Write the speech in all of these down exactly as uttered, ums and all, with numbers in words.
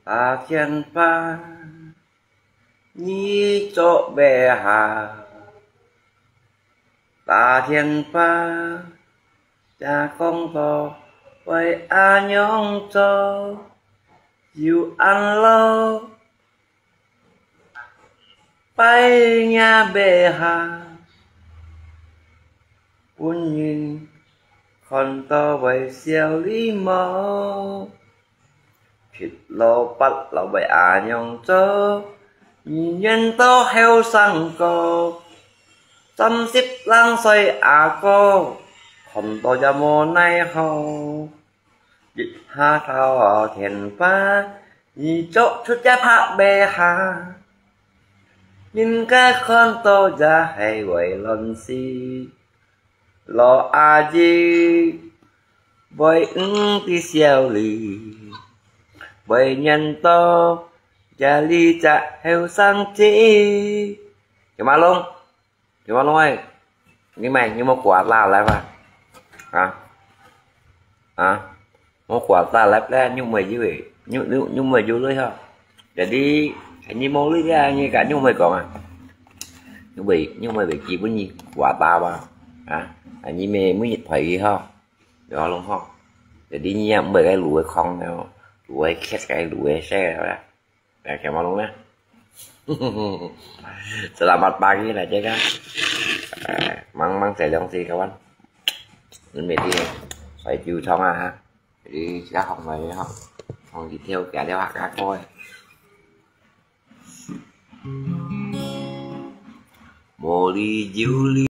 打電話，你做麼个？打電話，正講到會恁樣做，有恁老，拜若麼个？分人看到會笑你無？ 七老八老會恁樣做，你願到後生哥，三十零歲阿哥，看到也無奈何。一下頭電話，你做出這拍麼个？人家看到也係會亂死。 老阿姨，會毋知笑你，會念到這裡隻後生仔。金阿龍，金阿龍哎，你買，你有沒有刮大來吧？啊？啊？ 無刮大粒咧，肉尾有誒，肉，肉，肉尾有咧吼。Jadi，你無咧，你甲肉尾講啊？肉尾，肉尾會基本你刮大吧？啊？啊，你每，每日陪佢吼，有啊，攏吼。Jadi，你也毋會該滷个空了，滷个切个，滷个細个啦。 Oke, malung na. Selamat pagi lah, cek kan. Eh, mang mang saya dong si kawan. Ini dia, saya ciu chong ah. Jadi, siya hong mai ha. Hong di theo kẻ đeo hạt cá khô. Mô li jiu li.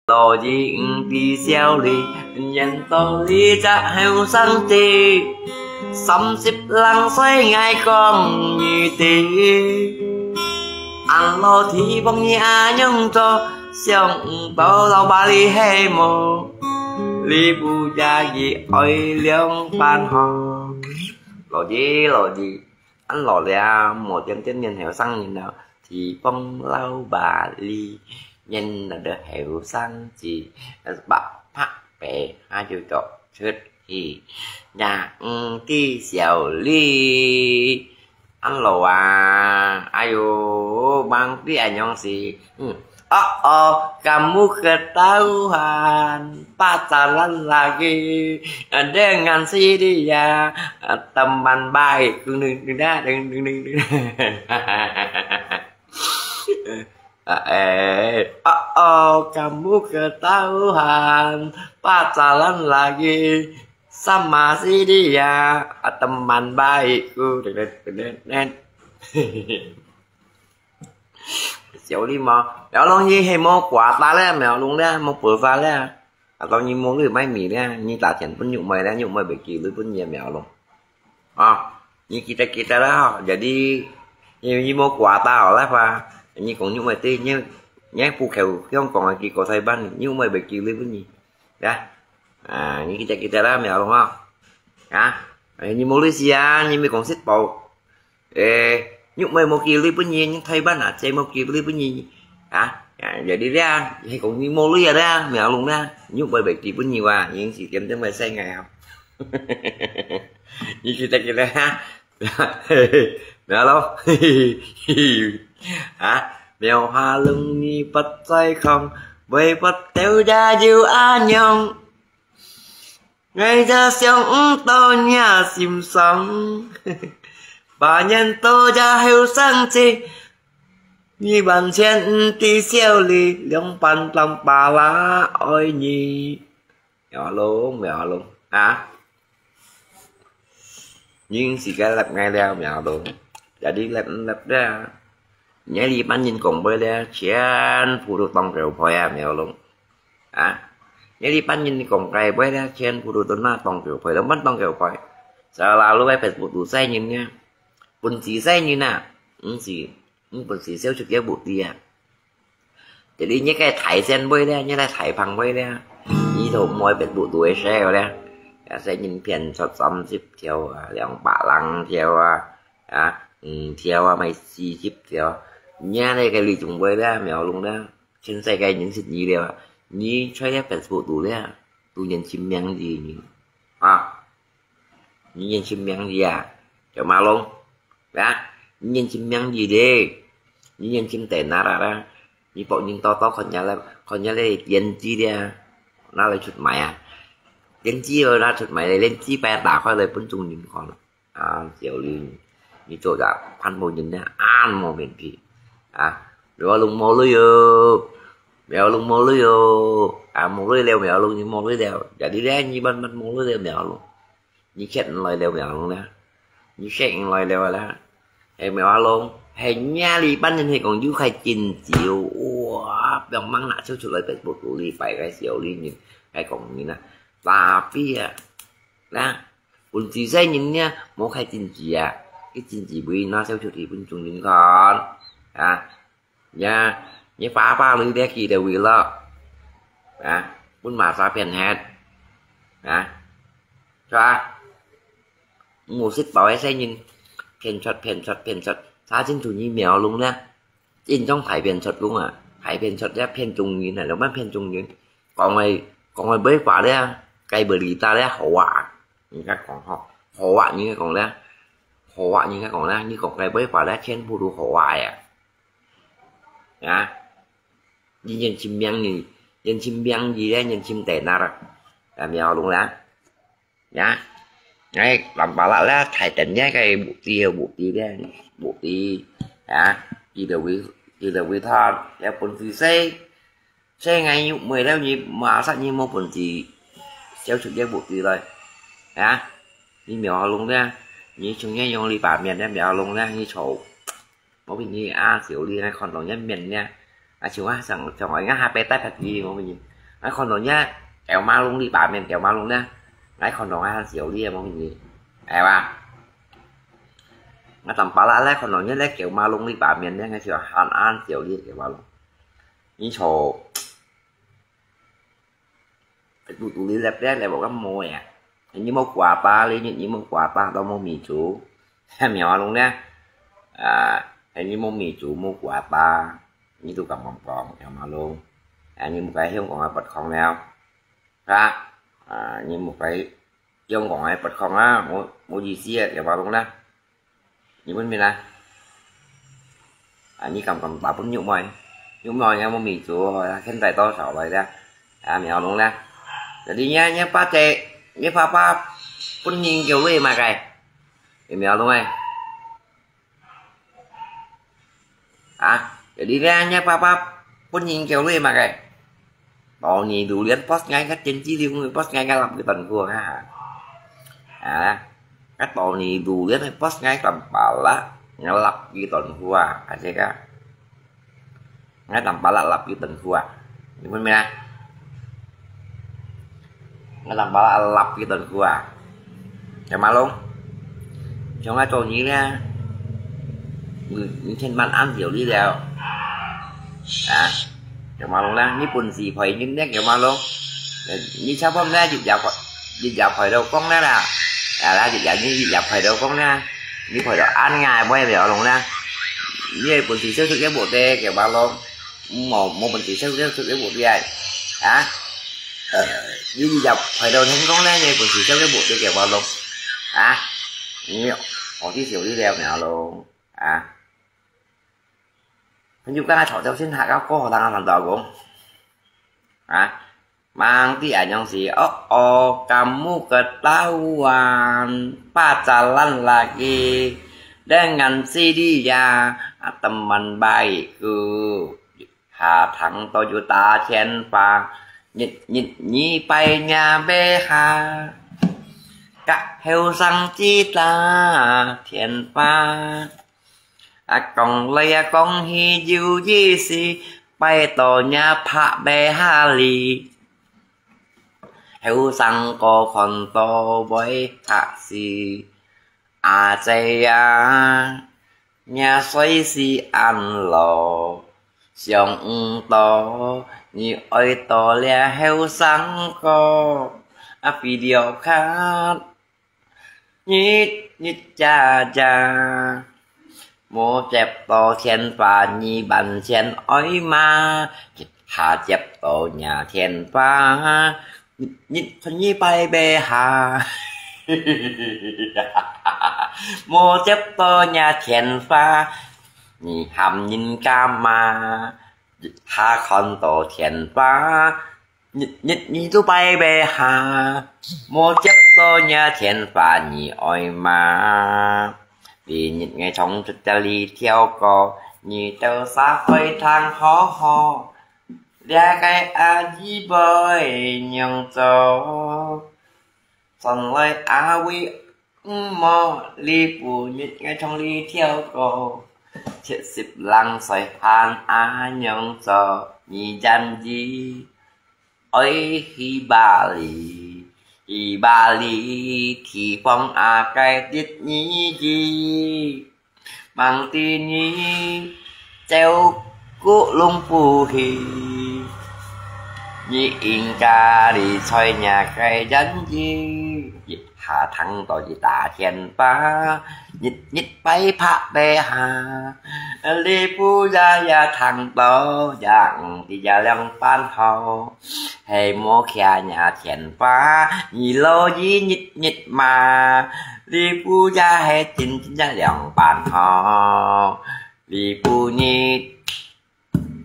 老弟，毋知笑你，念到你隻後生仔，三十零歲𠊎講你知。恁老弟幫你恁樣做，想毋到老爸你係無，你不加一愛兩半好。老弟，老弟， 恁老了，莫天天念後生人了，提幫老爸哩，念到後生仔，白白白，還就做出去，也毋知笑哩。恁老啊，哎喲，望你恁樣時，嗯， Oh, oh, kamu ketahuan pacaran lagi dengan si dia, teman baikku. Eh, oh, oh, kamu ketahuan pacaran lagi sama si dia, teman baikku. 小李嘛，苗龍佢係無刮大咧，苗龍咧，無白髮咧，啊，當然無你買米咧，你打錢分玉妹咧，玉妹會寄鐳分你苗龍。啊，你記得記得啦吼，jadi你你無刮大哦，來吧，你講玉妹對，你你不口香港啊，寄過台灣，玉妹會寄鐳分你，呀，啊，你記得記得啦，苗龍啊，啊。哎，你無鐳時啊，你毋係講食飽。哎，玉妹無寄鐳分你，你台灣啊，姐無寄鐳分你啊？啊，有你啦，係講你無鐳啊啦，苗龍啦，玉妹會寄分你哇，你是點點會使𠊎啊？你記得記得哈？苗龍，啊，苗華龍你不在空，會不掉也有阿娘。 𠊎也想毋到若心酸，八年多也後生仔，你完全毋知少女，兩半當巴拉愛你。苗龍，苗龍啊！你時間立𠊎了，苗龍，jadi立毋立了？你這班人講話了，全部都當狗屁啊，苗龍。 啊，你這班人講个話咧，全部都拿當狗屁，兩班當狗屁。Selalu个Facebook都細人啊，本事細人啊，毋是，毋本事小出个無知啊。Jadi你个大聲話咧，你个大棒話咧，你都毋愛Facebook都會share咧，啊，細人騙出三十條啊，兩百零條啊，啊，五條啊，賣四十條，你那个你仲會咧，苗龍咧。 全世界認識你了，你在這Facebook肚了，都人尋名字你啊，你人尋名字啊，叫馬龍啊，你人尋名字咧，你人尋電腦啦，你幫人多多看下啦，看下咧電子咧，拿來出賣啊，電子又拿出賣咧，連紙牌打開來分眾人看。 啊，小麗，你做隻潘某人呢，恁無面皮啊！苗龍無鐳哦，苗龍無鐳哦，啊，無鐳了，苗龍你無鐳了，jadi咧，你慢慢無鐳了，苗龍，你欠毋來了，苗龍啦，你欠毋來了啦，係苗龍，係你這班人係講有開真錢，哇，放猛拿出出來，Facebook肚裡擺个小麗人，還講你呢，垃圾啊，啦。 本事細人呢，無開真錢啊，佢真錢會拿走出去分眾人看啊！呀，你爸爸鐳咧寄到位咯，啊，分馬沙騙忒啊，係吧？無識到个細人，騙出騙出騙出，查清楚你苗龍呢， 真正大騙出講啊，大騙出咧騙眾人啊，兩班騙眾人。講个講个尾話咧，該berita咧好啊，人家講吼，好啊，人家講咧，好啊，人家講咧，你講个尾話咧，全部都好啊呀！啊，你人尋名字，人尋名字咧，人尋電腦啦，啊，苗龍啦。 呀，哎，藍巴拉啦，大等个个目的目的咧，目的啊，佢就會佢就會貪，也本事細，細个又袂了你，馬上你無本事，小出个目的來，啊，你苗龍咧，你從前用你把面咧苗龍咧，你吵。 無比你啊，小麗，𠊎看到你面呢，啊，像啊，像像𠊎下背帶別个，無比你，𠊎看到你，狗馬龍你把面狗馬龍呢，𠊎看到𠊎小麗，無比你，係吧？𠊎當巴拉來看到你咧，狗馬龍你把面呢，𠊎就喊俺小麗狗馬龍。你吵。 肚肚裡粒粒粒，我講無呀。你無寡巴，你你無寡巴，都無米煮。苗龍呢？啊，你無米煮，無寡巴，你都敢講講，苗龍。啊，你無該香港个八項了，啊，啊，你無該香港个八項啊，無無意思啊，苗龍啦。 你問咩啦？啊，你敢敢打分玉妹？玉妹有無米煮？現在多少來的？啊，苗龍呢？Jadi你你爸仔，你爸爸分人叫你麼个？苗龍哎。啊，jadi呢，你爸爸分人叫你麼个？ Tony Dulian post ngai ka Chen Chi Liu ngai post ngai ngalap ki ton khua ha. Ha. Ka Tony Dulian ngai post ngai tam pala ngalap ki ton khua. Ase ka. Ngai tam pala lap ki ton khua. Ni pun mina. Ngai tam pala lap ki ton khua. Chào Mã Long. Chào ngai Tony nha. Người, người trên bàn ăn tiểu đi đâu. Ha. Chào Mã Long nha. Ni pun si phai ni nek chào Mã Long. Ni chào phong nha, dịch giáo phai, dịch giáo phai đâu con nha là. 啊啦，日日日日排到講啦，你排到恁樣，我也不要弄啦。你有本事就出去無得，給我弄。無，無本事就出去無得，啊？呃，你日日排到天光啦，你有本事就出去無得，給我弄。啊？你，我去修理了，不要弄。啊？朋友，剛才吵架先下个过后，刚刚谈到讲，啊？ Mang ti anyong si o o kamu ketahuan pacaran lagi dengan si dia, teman baikku. Hatang to juta tienpa, nyit nyit nyi pai nya beha. Kak heu sang cita tienpa. 啊，講來啊講去有意思，拜託若拍尾下哩。後生哥看到會嚇死。阿姐啊，若歲數恁老，想毋到你愛到這後生哥。啊，video card。 日日夜夜，無接到電話，你還想愛嗎？一下接到若電話，日日看你拜拜下。無接到若電話，你喊人家嗎？一下看到電話， 日日你都拜拜下，無接到若電話你愛嗎？你日日唱出這裡條歌，你兜儕會聽好好。這個阿姨會仰做？轉來阿偉 毋好，你不日愛唱這條歌，七十零歲還恁樣做，你願意愛去巴黎，去巴黎地方啊，該得你去。望得你照顧攏不去，你應該你在若个願意。 下聽到一打電話，日日拜拍尾下。你不也也聽到，也毋知也兩般好。係無聽若電話，你老姨日日罵。你不也係真真也兩般好。你不日 分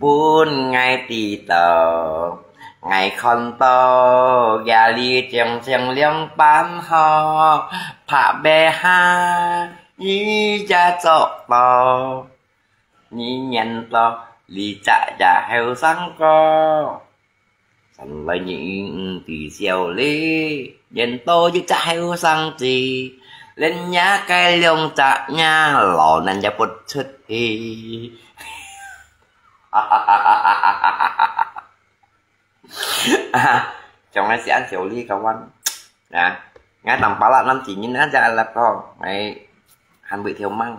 𠊎知道，𠊎看到，這裡正正兩般好，拍尾下，你也做到，你認到，你隻也後生哥。原來你毋知少哩，認到一隻後生仔，連若个兩隻若老人也不出去。 啊，像𠊎係恁少哩个話，啊，𠊎當巴拉男子人啊，隻阿拉哥，𠊎還會跳舞，啊，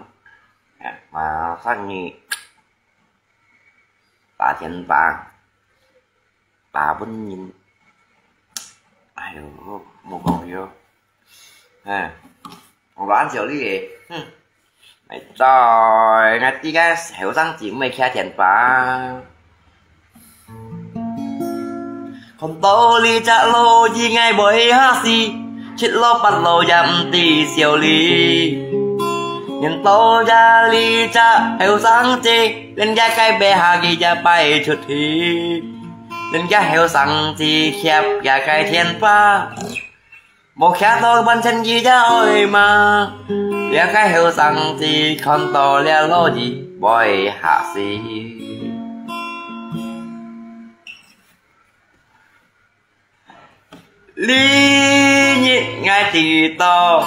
馬上你打電話，打分人，哎喲，無講了。 嗯，𠊎還笑你个，哼。哎，對，𠊎知个後生姊妹徛電話。看到你隻老姨𠊎會嚇死，七老八老也毋知笑哩。認到這裡隻後生仔，人家該擺下佢也擺出去，人家後生仔徛也該電話。 無徛到完全佢也愛罵，這个後生仔看到這老姨會嚇死。你日𠊎知道，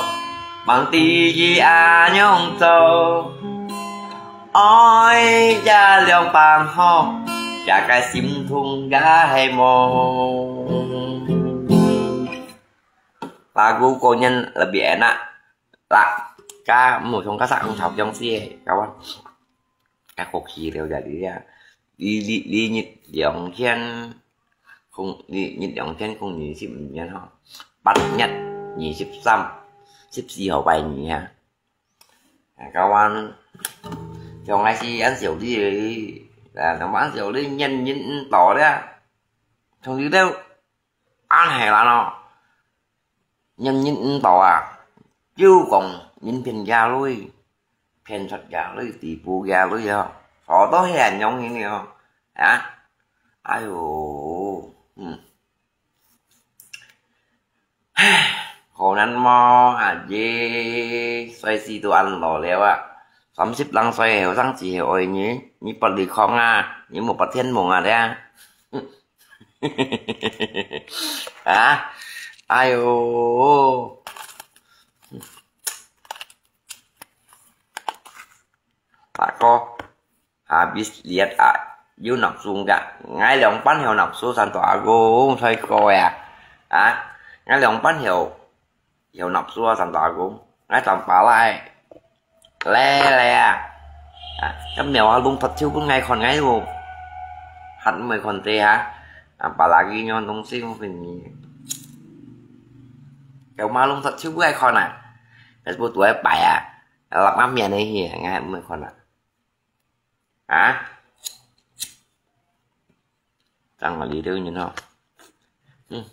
望知佢恁樣做，愛也兩般好，這个心痛也係無。 Lagu Korean lebih enak. Lah, ka, mu sung ka sa ang chao yong si, kawan. Ka ko ki liu ya li ya. Li, li, li nhật 兩千, không, li nhật 兩千 không 二十五年哈. Bát nhật 二十三.十四號拜二啊。啊，教官，像𠊎係恁少哩，啊，像恁少哩，年年毋到了，從來都恁係啦咯，年年毋到啊，就講人騙佢鐳，騙出佢鐳，地步佢鐳哦，好多係恁樣个哦，啊，哎喲，嗯。唉，可能無，阿姐，歲數都恁老了啊，三十零歲後生仔係愛你，你不離康啊，你無發天夢啊，這。啊，哎喲，大哥。 Habis lihat啊，有nafsu个，𠊎兩班有nafsu三大阿公，衰過呀。啊，𠊎兩班有，有nafsu啊，三大阿公，𠊎當巴拉，咧咧啊。啊，今日啊，弄發條分𠊎看，𠊎有，還毋會看得哈。啊，巴拉个樣東西我分你。有嘛弄發條分𠊎看啊，Facebook都愛擺啊，落下面个去，𠊎還毋會看啊。 啊？正話呢兜人吼，嗯，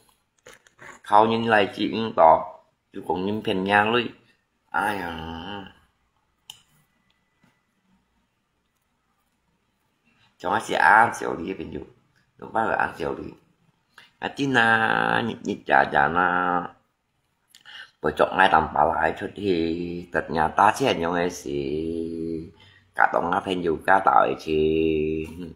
靠人來接應到，就講人騙人鐳。哎呀，像𠊎係恁少哩朋友，有辦法恁少哩。啊，真啊，日日夜夜啊， 會捉𠊎當巴拉出去，得人打錢樣个事，加當啊朋友加到一起。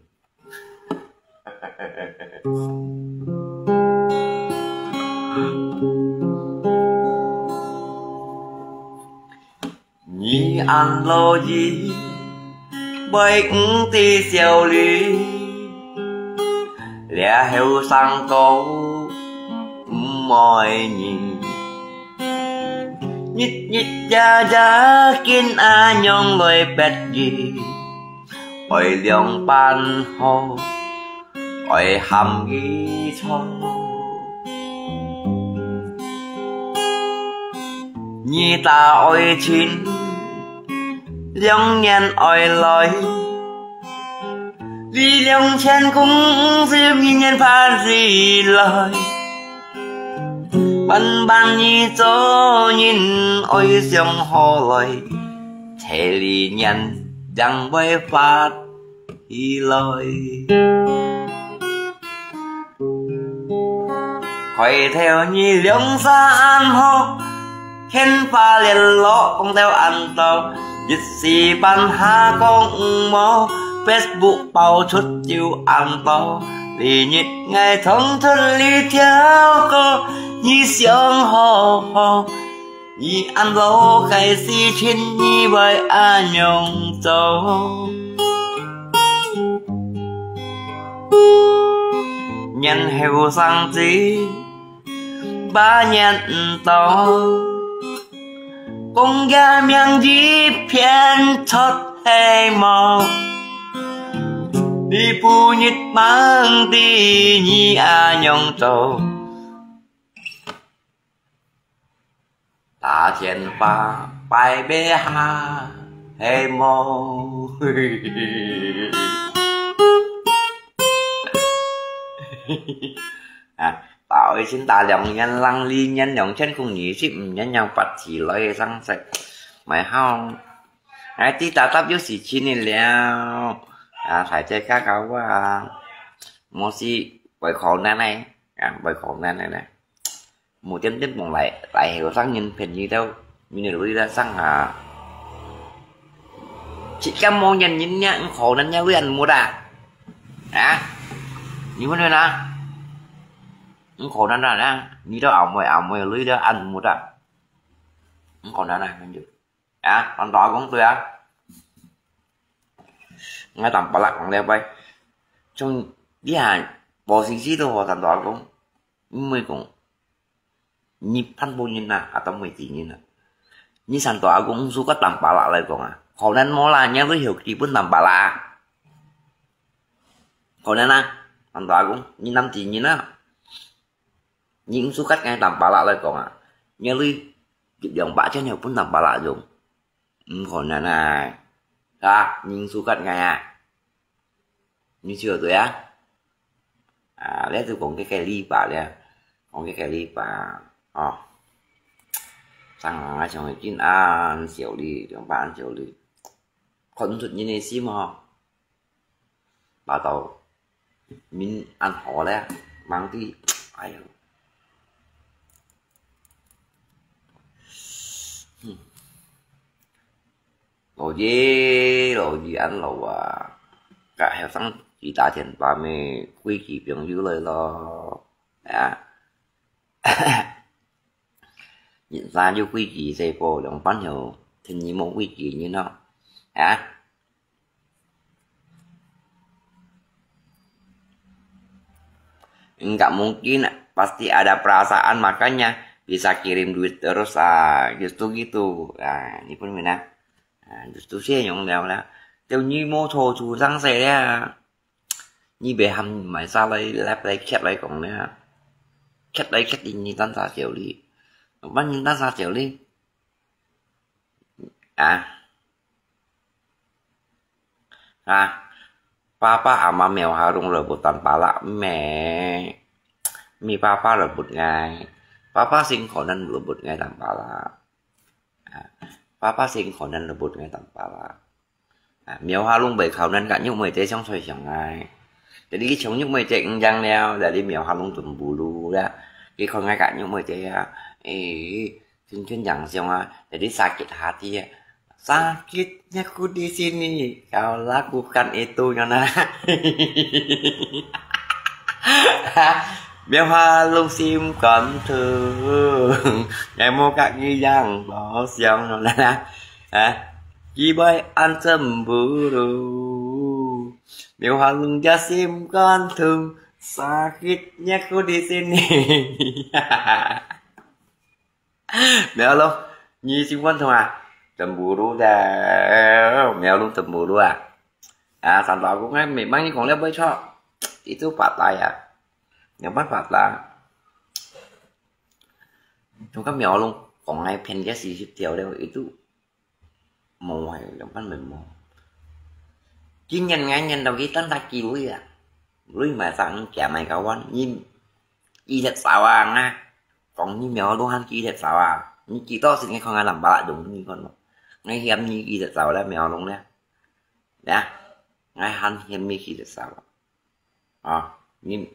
你恁老矣，會毋知少哩，這後生哥毋愛你。 日日夜夜緊恁樣來逼佢，愛兩半好，愛喊佢錯。你打愛情，兩年愛來， 你兩千空十二年盼起來，萬般你做人愛想好來，這二年正會發起來。 開頭你兩儕恁好，電話聯絡講到恁多，一時半下講毋無，Facebook爆出就恁多。這日𠊎唱出這條歌，你想好好， 你恁老个事情，你會恁樣做？年後生子，把年到，講个名字騙出係無？你不日望知你恁樣做。 打電話拜拜下，係無？啊，打愛情打兩年，零二年，兩千空二十五年，正發起來个聲勢，毋好。𠊎知打打有時間个了。啊，大家加油啊！無事，會靠咱个，啊，會靠咱个咧。 無點點講來，來後生人騙你兜，你兜鐳啦生啊！自家無原因呢，毋可能呢，鐳恁沒啊？啊？你問問啊？毋可能啊，你兜阿妹阿妹鐳了恁沒啊？毋可能啊，跟住。 啊，單獨阿公對啊。𠊎單白啦講了拜，從你還無信息都好，單獨阿公，毋會講，你潘本人啊，啊，當會知人啊。你單獨阿公，毋輸甲單白啦來講啊，可能無啦，你都有基本單白啦。可能啊，單獨阿公，你當知人啊。 你毋輸甲𠊎單白啦來講啊，你鐳一兩百千就分南巴拉用，毋可能啊，係吧？你sukat𠊎啊，你笑對啊？啊，這就講這个禮拜咧，講這个禮拜，哦，上行啊，上去緊恁少哩，兩百恁少哩，看出人个心吼。 Ba tau min ăn hó lé, mang ti, ai, lo ji, lo ji ăn lo à, cả heo sang chỉ ta thiện ba mê, quy kỳ biếng yu lời lo, à. Nhìn xa yu quy kỳ dây bồ, lòng bắn heo, thiên nhi mô quy kỳ như nó, à. Enggak mungkin, pasti ada perasaan, makanya bisa kirim duit terus, ah, justru gitu. Ah, ni pun mina. Ah, justru sih yang dia lah. Teu ni mau cho chu sang saya dia. Ni beham mai sa lai lep lai kiat lai kong dia. Kiat lai kiat ini tan sa siau li. Apa ni tan sa siau li? Ah. Ha, papa ama mèo ha lung rebut tampala, mẹ. Mi papa rebut ngai. Papa sing konan rebut ngai tampala. Ha, papa sing konan rebut ngai tampala. Ha, mèo ha lung bai konan ka nyuk mei te siang soi siang ngai. Jadi ki chong nyuk mei te ngjang liao, jadi mèo ha lung tum bulu ya. Ki kon ngai ka nyuk mei te ya. Eh, 圈圈养生啊，jadi sakit hati啊。Sakitnya ku di sini, kau lakukan itu, nyo na. Mèo ha lung sim kon thung, ngai mo kak ngi yang bo siang, nyo na. Ha? Ki bai an cemburu. Mèo ha lung ja sim kon thung, sakitnya ku di sini. Mèo lung, nyi sing kon thung à? Cemburu dah. Mèo lung cemburu à? À, sẵn tỏ cũng ngay, mình mang những con leo bơi cho. Itu patah ya. Yang pas patah. Chúng các mèo lung, còn ngay phiền cái gì tiếp theo leo itu. Mò, lem pan mèn mò. Ki nyen ngai nyen tau ki tan ta ki lui à. Lui mai sang kia mai ka wan, nyi ki thiệt sao à nga. Kong nyi mèo lung han ki thiệt sao à. Nyi ki to sin ngai kong ngai lam ba la dung nyi kon. Ngai hiam nyi ki thiệt sao leh mèo lung leh. Ya. Ngai han hiam nyi ki thiệt sao. Ờ, nyi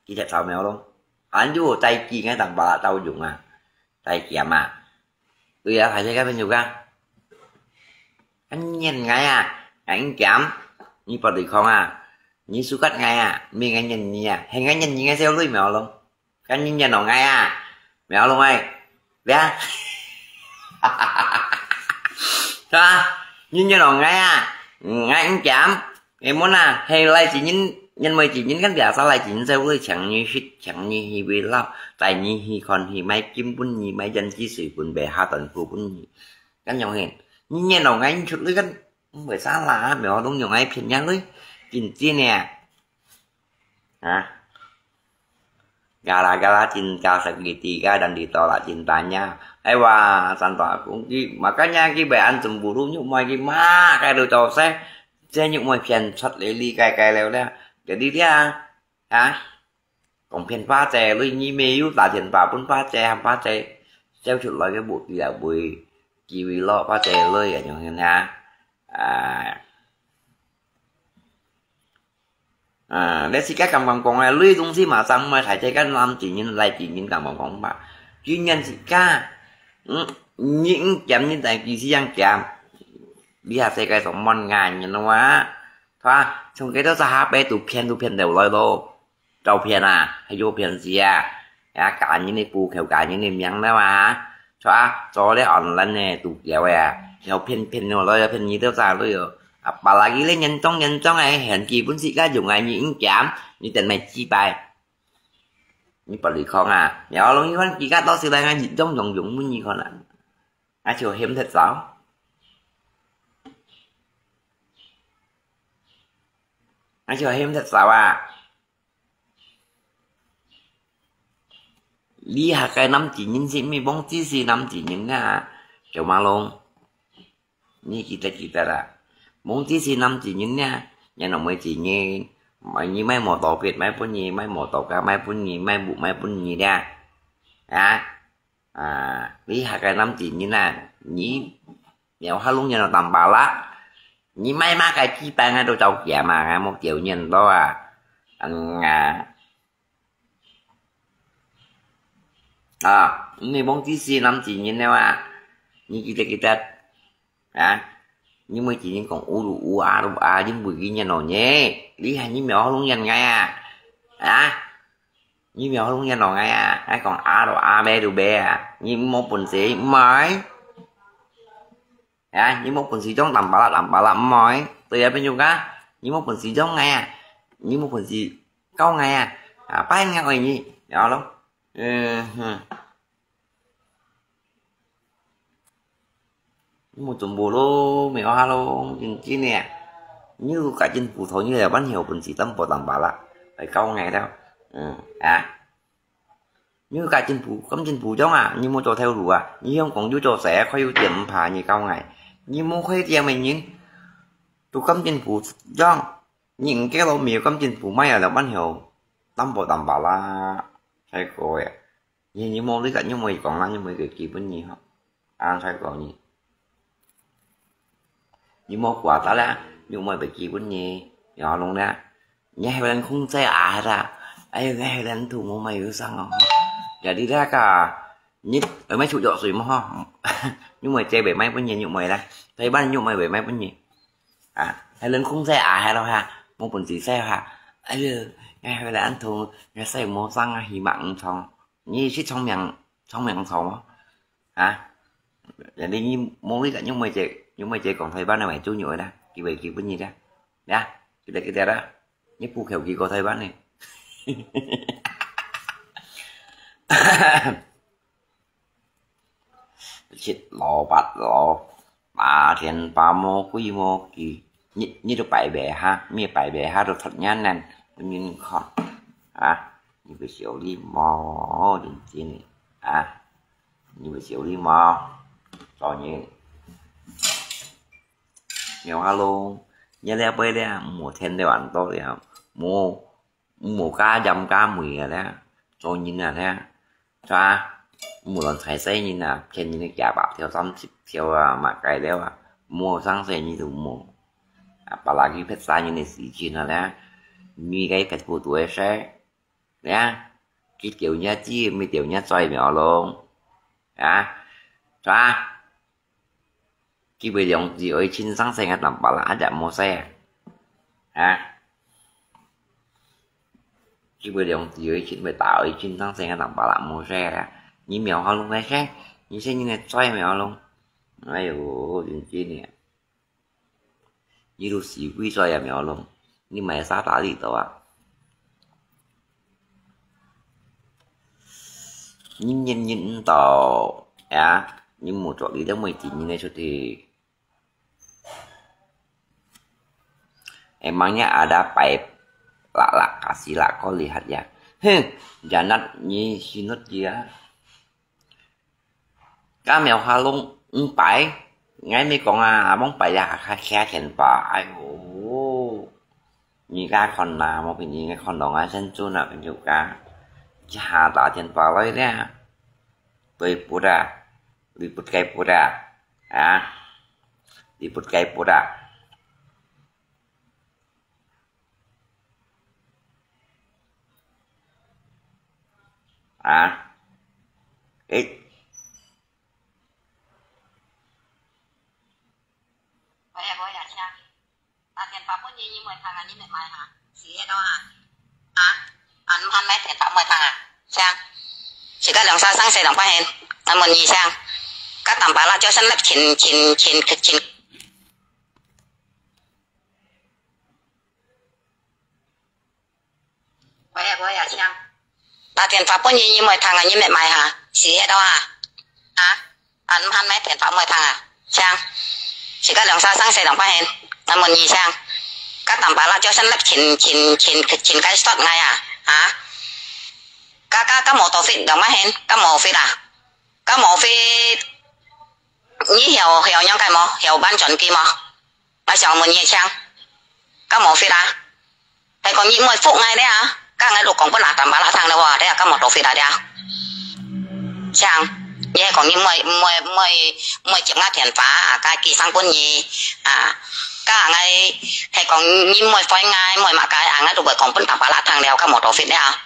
ki thiệt sao mèo lung. An yu tai ki ngai tang ba la tau dung à. Tai ki à ma. Ui à, phải thế các bạn nhục à. Anh nhìn ngay à, anh chém. Nyi pa đi không à. Nyi su cắt ngay à, mi ngai nhìn nyi à. Hay ngai nhìn nyi ngai seo lui mèo lung. Kan nyi nhìn nó ngay à. Mèo lung ai. Bia. Sa, nyi nhìn nó ngay à. Ngai anh chém. Ê, mô na, he lai chỉ nhìn, nhân mời chỉ nhìn kan biasa lai chỉ nhìn seo lui chàng nyi shit, chàng nyi hi vi lao, tai nyi hi kon hi mai kim bun nyi mai dân chi sui bun bè ha tuần phu bun nyi. Kan yong hen. Nyi nhìn nó ngay chụt lui kan, không phải sao là, mèo đúng yong ngay phiền nhá lui. Chính chi nè. Hả? Gara-gara cinta segitiga dan ditolak cintanya. Ai wa, santo aku ki, makanya ki bai an cemburu nyuk mai ki ma, kai lu tau se. Se nyuk mai phiền sat lê li kai kai leo leh. Jadi dia, ha? Kong phiền pha che lui nyi me yu ta phiền pha bun pha che ham pha che. Seo chut loi ke bu ti la bui. Ki vi lo pha che lui ya nyong hen ha. À. À, lê si ka kam kam kong à, lui dung si ma sang mai thai che kan lam chỉ nhìn lai chỉ nhìn kam kam kong ba. Ki nyen si ka. Ư, nyi ư kiam nyi tai ki si yang kiam. Bi ha se kai song mon ngai nyen wa. Thoa, chung ke to sa ha pe tu phiền tu phiền đều loi lo. Tau phiền à, hay yu phiền si à. Ya, cả nyi ni pu khêu cả nyi ni miang na wa. Thoa, cho lê online nè, tu kiao à. Yau phiền phiền nô loi phiền nyi to sa lui yo. Apalagi leh nhân trong nhân trong ai hẹn ki bun si ka dùng ai nyi ư kiam, nyi tên mày chi bai. Nyi pa li kong à. Yau lung nyi kon ki ka to si lai ngai nyi trong dùng dùng mun nyi kon à. Ngai chiu hiếm thật sao? Ngai chiu hiếm thật sao à? 這下个男仔人係毋係忘記時男仔人啊，小馬龍。你記得記得啊，忘記時男仔人啊，人老妹仔人，買你買摩托別買分你，買摩托卡買分你，買屋買分你啦，啊，啊，這下个男仔人啊，你有下弄人咯，當巴拉，你買麼个基本啊都走假嘛，無丟人咯啊，嗯啊。 啊，你忘記時男仔人了啊？你記得記得啊？你每日人講烏魯烏啊魯啊，你每日人咯呢？你還你無好弄人愛啊？啊？你無好弄人咯愛啊？還講啊魯啊，咩都咩啊？你無本事，毋愛。 啊，你無本事種，當巴拉當巴拉，毋愛，對啊，朋友啊，你無本事種𠊎啊，你無本事教𠊎啊，啊，拜𠊎愛你，然後咯，嗯哼，你無進步咯，無下咯，真真个，你有較進步，頭你來還有本事，當波當巴拉，來教𠊎了，嗯，啊。 你有較進步，敢進步種啊？你無做頭路啊？你香港有做事，開有店毋怕，你教𠊎。你無開店个人，都敢進步種。你毋計咯，無敢進步，買啊，兩萬條，淡薄淡薄啦，衰過个。你，你無你个，你莫講啦，你莫个基本你吼。 啊，衰過你。你莫掛搭啦，你莫會基本你，然後弄啦。你還有人控制啊，係啦。哎喲，你還有人土無買有上哦。Jadi啦个，你，呃，買出藥水嘛吼。你莫借買買分你，你莫啦。台灣你莫買買分你。啊，還有人控制啊，係咯哈，無本事使哈。哎喲，你還有人土，你使無上啊，希望毋同。你是聰明，聰明錯無？ 啊，jadi你無你个，你莫借，你莫借講台灣个話做肉啦，佢會佢本人啦，呀，佢得佢得啦，你不求佢過台灣呢。七老八老，八天八魔鬼魔鬼，你，你都拜拜哈，你拜拜哈都出年呢，你看，啊，你个小禮貌，認真的，啊。 你會笑你嗎？做人。你話咯，你這輩咧，無天了恁多了，無，無家飲家門个咧，做人啊咧，係吧？無論在世人啊，騙人个假百條、三十條啊，麼个了啊，無生死你都無。啊，把拉去騙殺人个事情啊咧，你該騙不對个事。 呀，佢釣若子，毋係釣若嘴苗咯。啊，係吧？佢會兩子愛情生死个淡薄啦，一隻無使啊。啊，佢會兩子愛情，會打愛情生死个淡薄啦，無使啊。你苗好弄來生，你生你个嘴苗咯。哎喲，真真个。 你都死鬼在也苗咯，你買啥打理到啊？你認認毋到呀，你無做你都無知，你來出去。Emangnya ada baik lak-lak kasih lak kau lihat ya? Heh, janat ni sinut dia. 該苗下弄毋拜，𠊎咪講啊，望拜啊，下下天吧，哎喲，你家看啦，莫畀你看到𠊎先做啊，朋友家，一下打電話來咧，對不啦？你不該不啦？啊？你不該不啦？ 啊？誒。喂啊，喂啊，請。打電話分你，你莫聽啊，你莫買哈。是迄个啊？啊？啊，毋喊買電話莫聽啊？請。自家兩三生死兩百元，那麼你請。該淡白辣椒先粒錢，錢，錢，錢。 喂啊，喂啊，請。打電話分你，你莫聽啊，你莫買哈，是迄个啊？啊？啊，毋喊買電話莫聽啊，請。自家兩三生死兩百元，那麼你請。該淡白辣椒先粒錢，錢，錢，錢該stop𠊎啊，啊？該，該，敢無多fit兩百現？敢無fit啊？敢無fit？你曉曉仰个無？曉搬轉機無？𠊎想問你个請，敢無fit啊？係講你毋會覆𠊎了啊？該𠊎都講分阿丹巴拉聽了哇，這敢無多fit啊？這請，你係講你毋會毋會毋會毋會接𠊎電話啊？該寄生分你啊？該𠊎係講你毋會回𠊎，毋會麼个啊？𠊎都會講分丹巴拉聽了，敢無多fit了啊？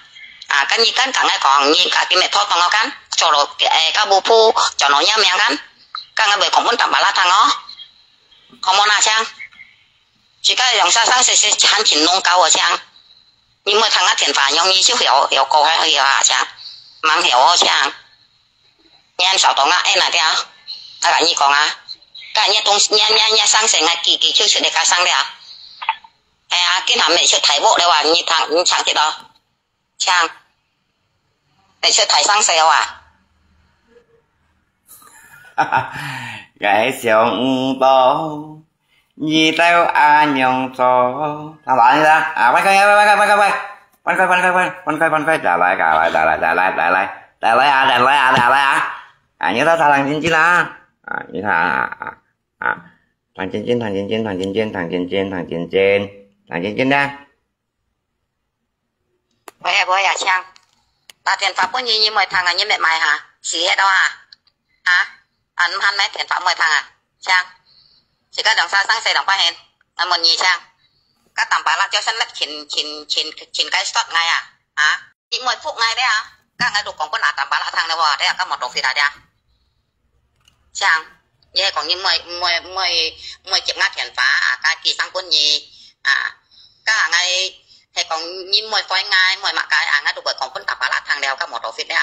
啊，該你敢同𠊎講，你家己乜拖動我kan，做到誒，該bupu做到你名kan，該𠊎會講分丹巴拉聽哦。好無那請？自家用啥生事事喊情弄搞哦請。你莫聽啊電話，用你就曉曉講下去啊請。忙曉哦請。你還少懂啊，哎那條，那个你講啊，該你東你你你生事，𠊎記記就出來个生了。哎呀，今下乜出大鑊了啊，你聽你聽得到？ 請，你出大聲笑啊！𠊎想毋到，你兜恁樣做。好吧，你看，啊，放開，放開，放開，放開，放開，放開，放開，放開，再來，再來，再來，再來，再來，再來啊，再來啊，再來啊！啊，你兜打冷靜靜啊！啊，你看啊，啊，啊，冷靜靜，冷靜靜，冷靜靜，冷靜靜，冷靜靜，冷靜靜的。 喂啊喂啊，請。打電話分你，你莫聽啊，你莫買哈，死忒到啊！啊？啊，毋喊買電話莫聽啊，請。自家兩儕生事兩百現，𠊎問你請。該Tampalak就算了，請請請請該stop𠊎啊！啊？你莫覆𠊎了啊！該𠊎都講分阿Tampalak聽了喎，這敢無多fit啊這？ 像，你係講你毋會毋會毋會毋會接𠊎電話啊，該寄生分你啊，該𠊎係講你毋會回𠊎，毋會麼个啊，𠊎都會講分Tampalak聽了，該無多fit了。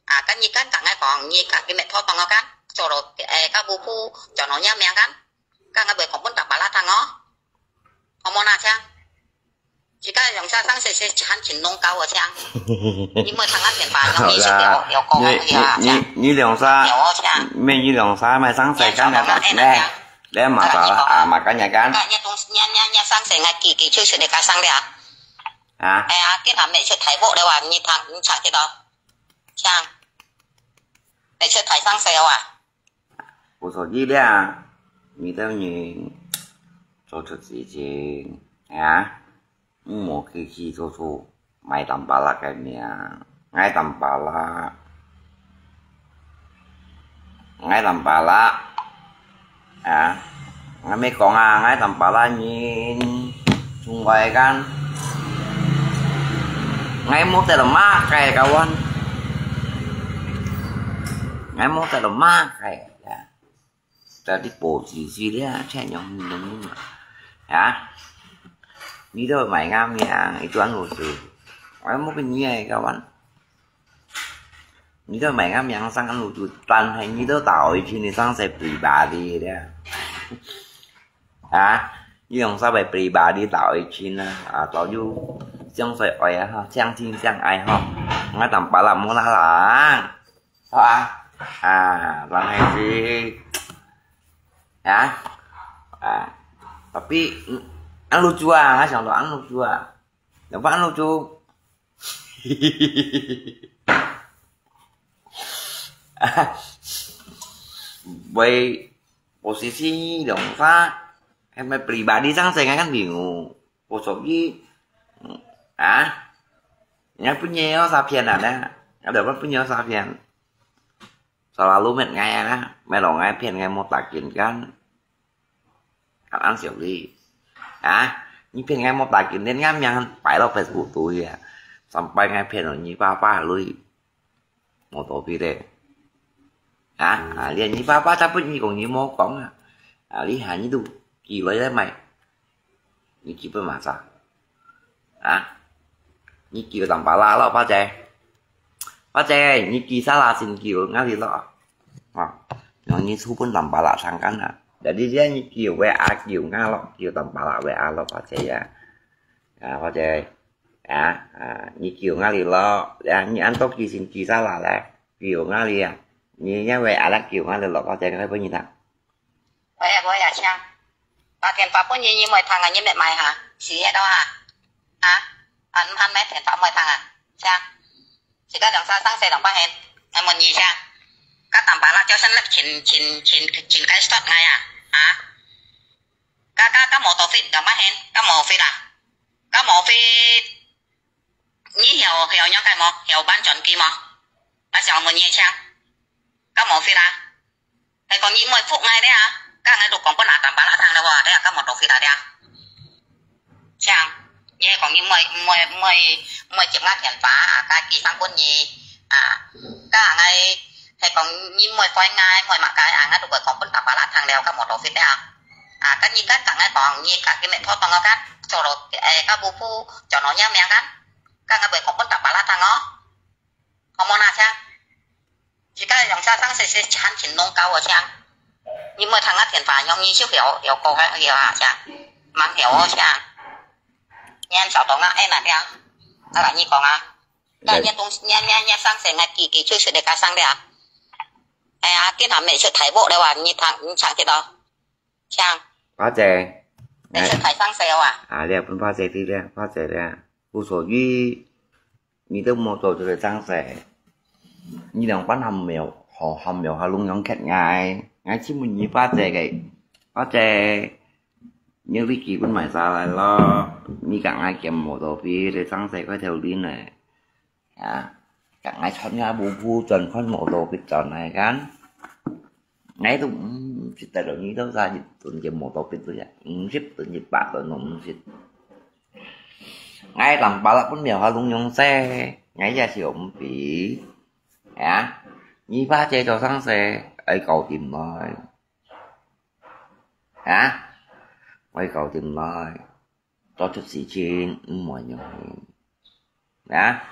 啊，該你敢同𠊎講，你家己乜拖動我kan，做到誒，該bupu做到你名kan，該𠊎會講分Tampalak聽哦。好無那請？ 自家兩儕生事事喊情弄搞哦請。你莫聽啊電話，用你識了，有講啊，你你你兩儕，有哦請。乜你兩儕乜生事kan了kan，你你嘛早啊，嘛kan了kan。你你你你生事，𠊎記記就出來个生了。啊？哎呀，今下乜出大鑊了啊，你聽你查得到？請，乜出大生事啊？ Bosok Yi了，你兜人做出事情啊，毋好去去做出賣Tampalak个名，𠊎Tampalak，𠊎Tampalak，啊，𠊎乜講啊，𠊎Tampalak人，從來kan，𠊎無得了麼个，kawan，𠊎無得了麼个，啊。 Jadi posisi了，請用你用啊。啊？你兜賣𠊎名，一段路就，𠊎無分你个，kawan。你兜賣𠊎名，生个路就，但係你兜打我一千，你生事pribadi了。啊？你用啥个pribadi打我一千啊？啊，早就相識愛啊，哈，相親相愛哈。𠊎Tampalak無啦啦。 好啊，啊，人係，啊，啊，tapi，嗯，恁lucu啊，𠊎想到恁lucu啊，nampak恁lucu。Buat posisi兩儕，係咪pribadi生事，𠊎kan bingung。 Bosok Yi，啊？人家分你哦，詐騙啊，呢？Ada分你哦，詐騙。Selalu met ngai啊，met lo ngai騙ngai mutakin kan。Kan ang siap li。啊？你騙ngai mutakin，連ngai名擺到Facebook度去啊，sampai ngai騙了你爸爸lui。 Motor pi le. Ha, ha, lian ni papa tapi ni kong ni mo kong ha. Ha, li ha ni tu, ki lo le mai. Ni ki pe ma sa. Ha, ni ki tang pala lo pa che. Pa che, ni ki sa la sin ki nga li lo. Ha, yang ni su pun tang pala sang kan ha. Jadi dia ni ki we a ki nga lo, ki tang pala we a lo pa che ya. Ha, pa che. Ya, ha, ni ki nga li lo. Ya, ni an to ki sin ki sa la le. Kiu nga li a. Ni ya we ala kiu nga li lo ko te ngai pun ni ta. Oi, oi, ya chang. Ba tian ba pun ni ni moi tang a ni me mai ha. Si he do ha. Ha? An han me tian ba moi tang a. Chang. 自家兩儕生死兩把hand，𠊎問你一下，該打巴拉就算粒錢錢錢錢該stop𠊎啊，啊？該該該motor fit兩把hand，該無fit啊？該無fit，你曉曉仰个無？曉搬轉機無？𠊎想問你一下，該無fit啊？ 係講你毋會覆𠊎了啊？該𠊎都講分阿當巴拉聽了哇，這个莫多菲達了啊。像，你係講你毋會毋會毋會毋會接𠊎電話啊？該寄生分你啊？該𠊎係講你毋會回𠊎，毋會麼个啊？𠊎都會講分阿當巴拉聽了，該莫多菲達啊。啊，該你該同𠊎講，你該今日拖動我該做了，誒，該無鋪，做了樣命該，該𠊎會講分阿當巴拉聽哦。 好無那像？自家用啥生死死還挺弄搞哦像。你莫聽啊電話，用你就曉曉講啊曉啊像，蠻曉哦像。你很少懂啊，哎那條，啊來你講啊，那你東西你你你生死，𠊎記記就係你家生的啊。哎呀，今下沒出大鑊了哇，你聽你聽得到？像，花姐，你出大生死了哇？啊，你分花姐知了，花姐了，無所謂。 你都無做出來正事，你兩班還無好還無好弄樣缺𠊎，𠊎去問你花姐个，花姐，你有力基本買下來咯，你講𠊎兼無做比這正事快條輪呢，啊，講𠊎穿下無鋪轉看無做比轉來看，𠊎都毋識得了，你都啥一頓兼無做比對啊，五十頓一百頓都毋識。 𠊎當巴拉分廟下弄樣勢，𠊎也是毋比。啊，你爸姐做生事，愛搞掂來。啊，愛搞掂來，做出事情毋會容易。啊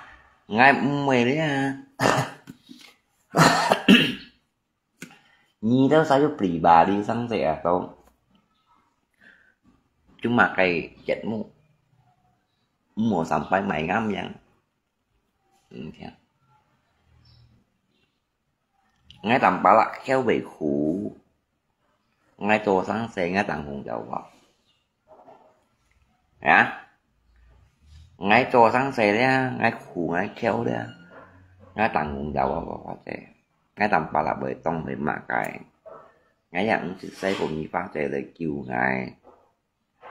，𠊎毋會了。 你都使要pribadi生事啊，都。Cuma kay節目，無sampai mai ngamyang。嗯，聽。𠊎當巴拉口會苦，𠊎做生事，𠊎當紅就話。 啊？𠊎做生事了，𠊎苦𠊎噭了，𠊎當紅就話話話者，𠊎當巴拉會當會麼个，𠊎也毋識使講你爸姐來救𠊎，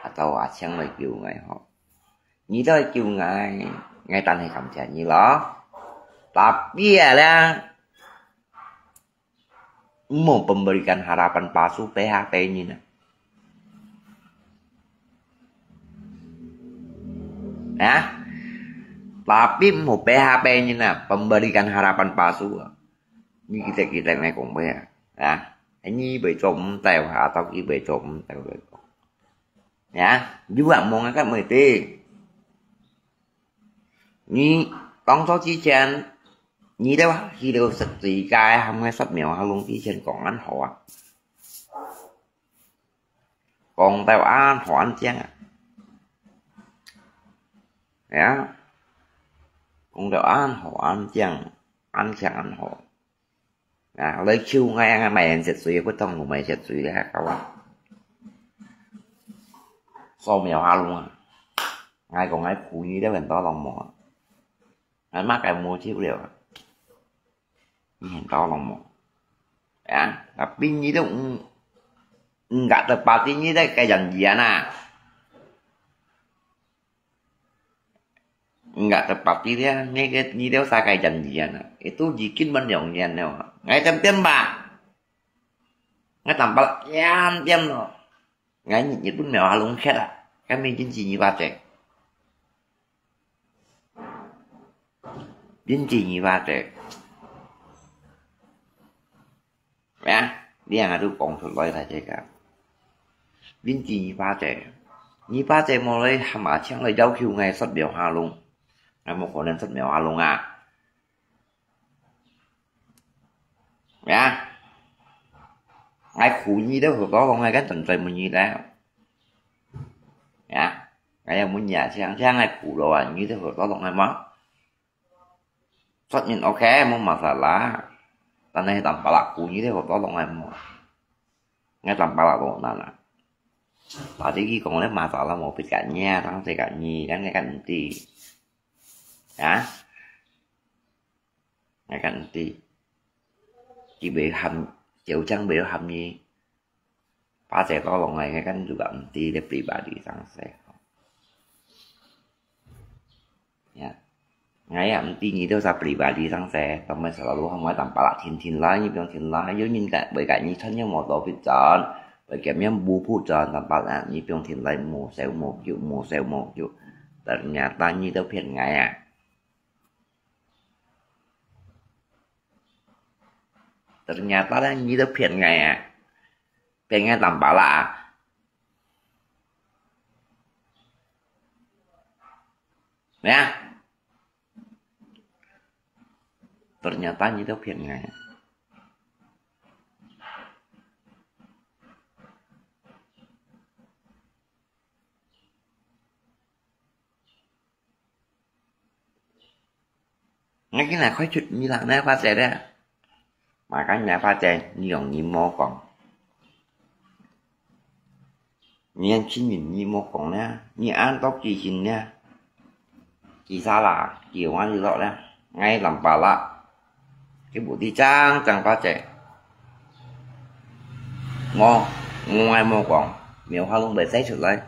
啊到阿強來救𠊎吼。你都來救𠊎，𠊎當係感謝你咯。Tapi啊了， Mo pemberikan harapan palsu P H P nyi na. Ya? Tapi mo P H P nyi na, pemberikan harapan palsu. Ni kita-kita nai kong pe ya. Ya? Ini bai chom tai ha, atau ki bai chom tai. Ya? Juga mo ngakat mo iti. 你當初之前，你兜去到十字街，喊𠊎煞廟下弄之前講恁好啊，講到恁好恁靚啊，呀，講到恁好恁靚，恁靚恁好。 啊，來求𠊎，𠊎買現實水，不當我買現實水咧，搞啊。掃描下路啊。𠊎講𠊎苦你兜很多人無啊。𠊎麼个無救了啊。你很多人無。啊，tapi你兜毋，毋敢得把你兜个人言啊。 Enggak tepat dia, ni, ni dia sakai janjian. Itu jikin man yong nian nyo. Ngai tem tem ba. Ngai tampal yan tem no. Ngai ni ni pun mèo halung khet ah. Kami jin ji ni ba te. Jin ji ni ba te. Ya,你啊都講出來大家講。恁知你爸姐，你爸姐無來喊阿強來要求𠊎煞廟下弄，𠊎無可能煞廟下弄啊。Ya，𠊎苦你兜好多講𠊎跟等在問你咧。Ya，𠊎要問你啊，像像𠊎苦了啊，你兜好多講𠊎無？ Sot nyin oke, mo masalah. Tanah hitam palaku nyi deh, kotor dong ai mo. Ngai tam palak dong nana. Tadi ki kong le masalah mo pit kat nya, tang se kat nyi, kan ngai kan enti. Ya. 个毋知，佢會喊，小強會喊你，巴姐講落來，𠊎个毋知，你pribadi上勢。Ya。 𠊎也毋知你兜啥pribadi上勢，當然selalu喊𠊎當巴拉天天來，你毋用天來，有人甲會甲你賺，你無多必賺，會甲面無不賺，當巴拉你毋用天來，無愁無憂，無愁無憂。Ternyata你兜騙𠊎啊！Ternyata呢，你兜騙𠊎啊！騙𠊎當巴拉啊！咩啊？ Ternyata你兜騙𠊎。𠊎今日開出你啦，那發財了。Makanya發財，你用你無講。 你恁親人你莫講了，你恁多記性了，記啥啦，記完就落了，𠊎當巴拉，佢無知正正巴姐。我，𠊎莫講，苗下攏會使出來